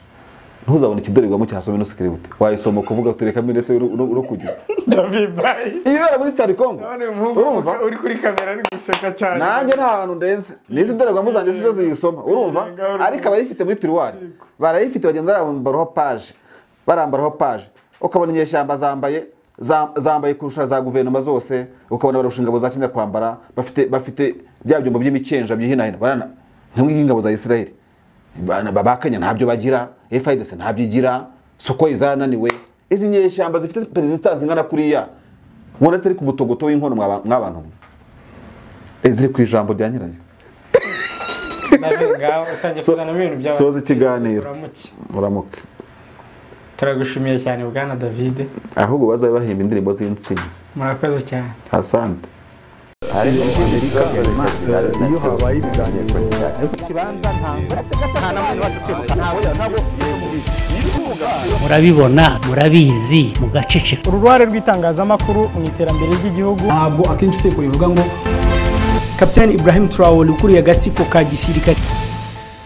Ntuzabone ikidorerwamo cyasoma ino script, wayisoma ukuvuga utereka ndetse uro kugira David, bye. Ibibera muri Stade Congo. None uyu muhungu Urumva? uri kuri kamera ari guseka cyane. Nanjye nta hantu ndenze, n'izi ndorerwamo zanjye sizo ziyisoma, urumva? Ariko abayifite muri tiroir barayifite, bagenda barambaraho page, barambaraho page, ukabona inyeshyamba zambaye zambaye kurusha za guverinoma zose, ukabona barusha ingabo za Kenya kwambara, bafite bya byombo by'imikenja byihinahina, barana nk'ingabo za Israel. Ba Kenya ntabyo bagira, FARDC ntabyo igira, Sukhoi zarananiwe. Izi nyeshyamba zifite resistance ingana kuriya, ubona zitari ku mutogoto w'inkono mwabantu mwe. Ziri ku ijambo rya nyirayo. David, ngaho utangiye kuzanamo ibintu by'abantu. Soza ikiganiro. Uramuke. Uramuke. Turagushimiye cyane bwana David. Ahubwo bazabe bahimba indirimbo z'intsinzi. Murakoze cyane. Asante. Iyo habaye ibiganiro Murabibona, murabizi, mugaceceka. Uruhare rw'itangazamakuru mu iterambere ry'igihugu. Ntabwo akenshi itegeko rivuga ngo Kapiteni Ibrahim Traore ukuriye agatsiko ka gisirikare.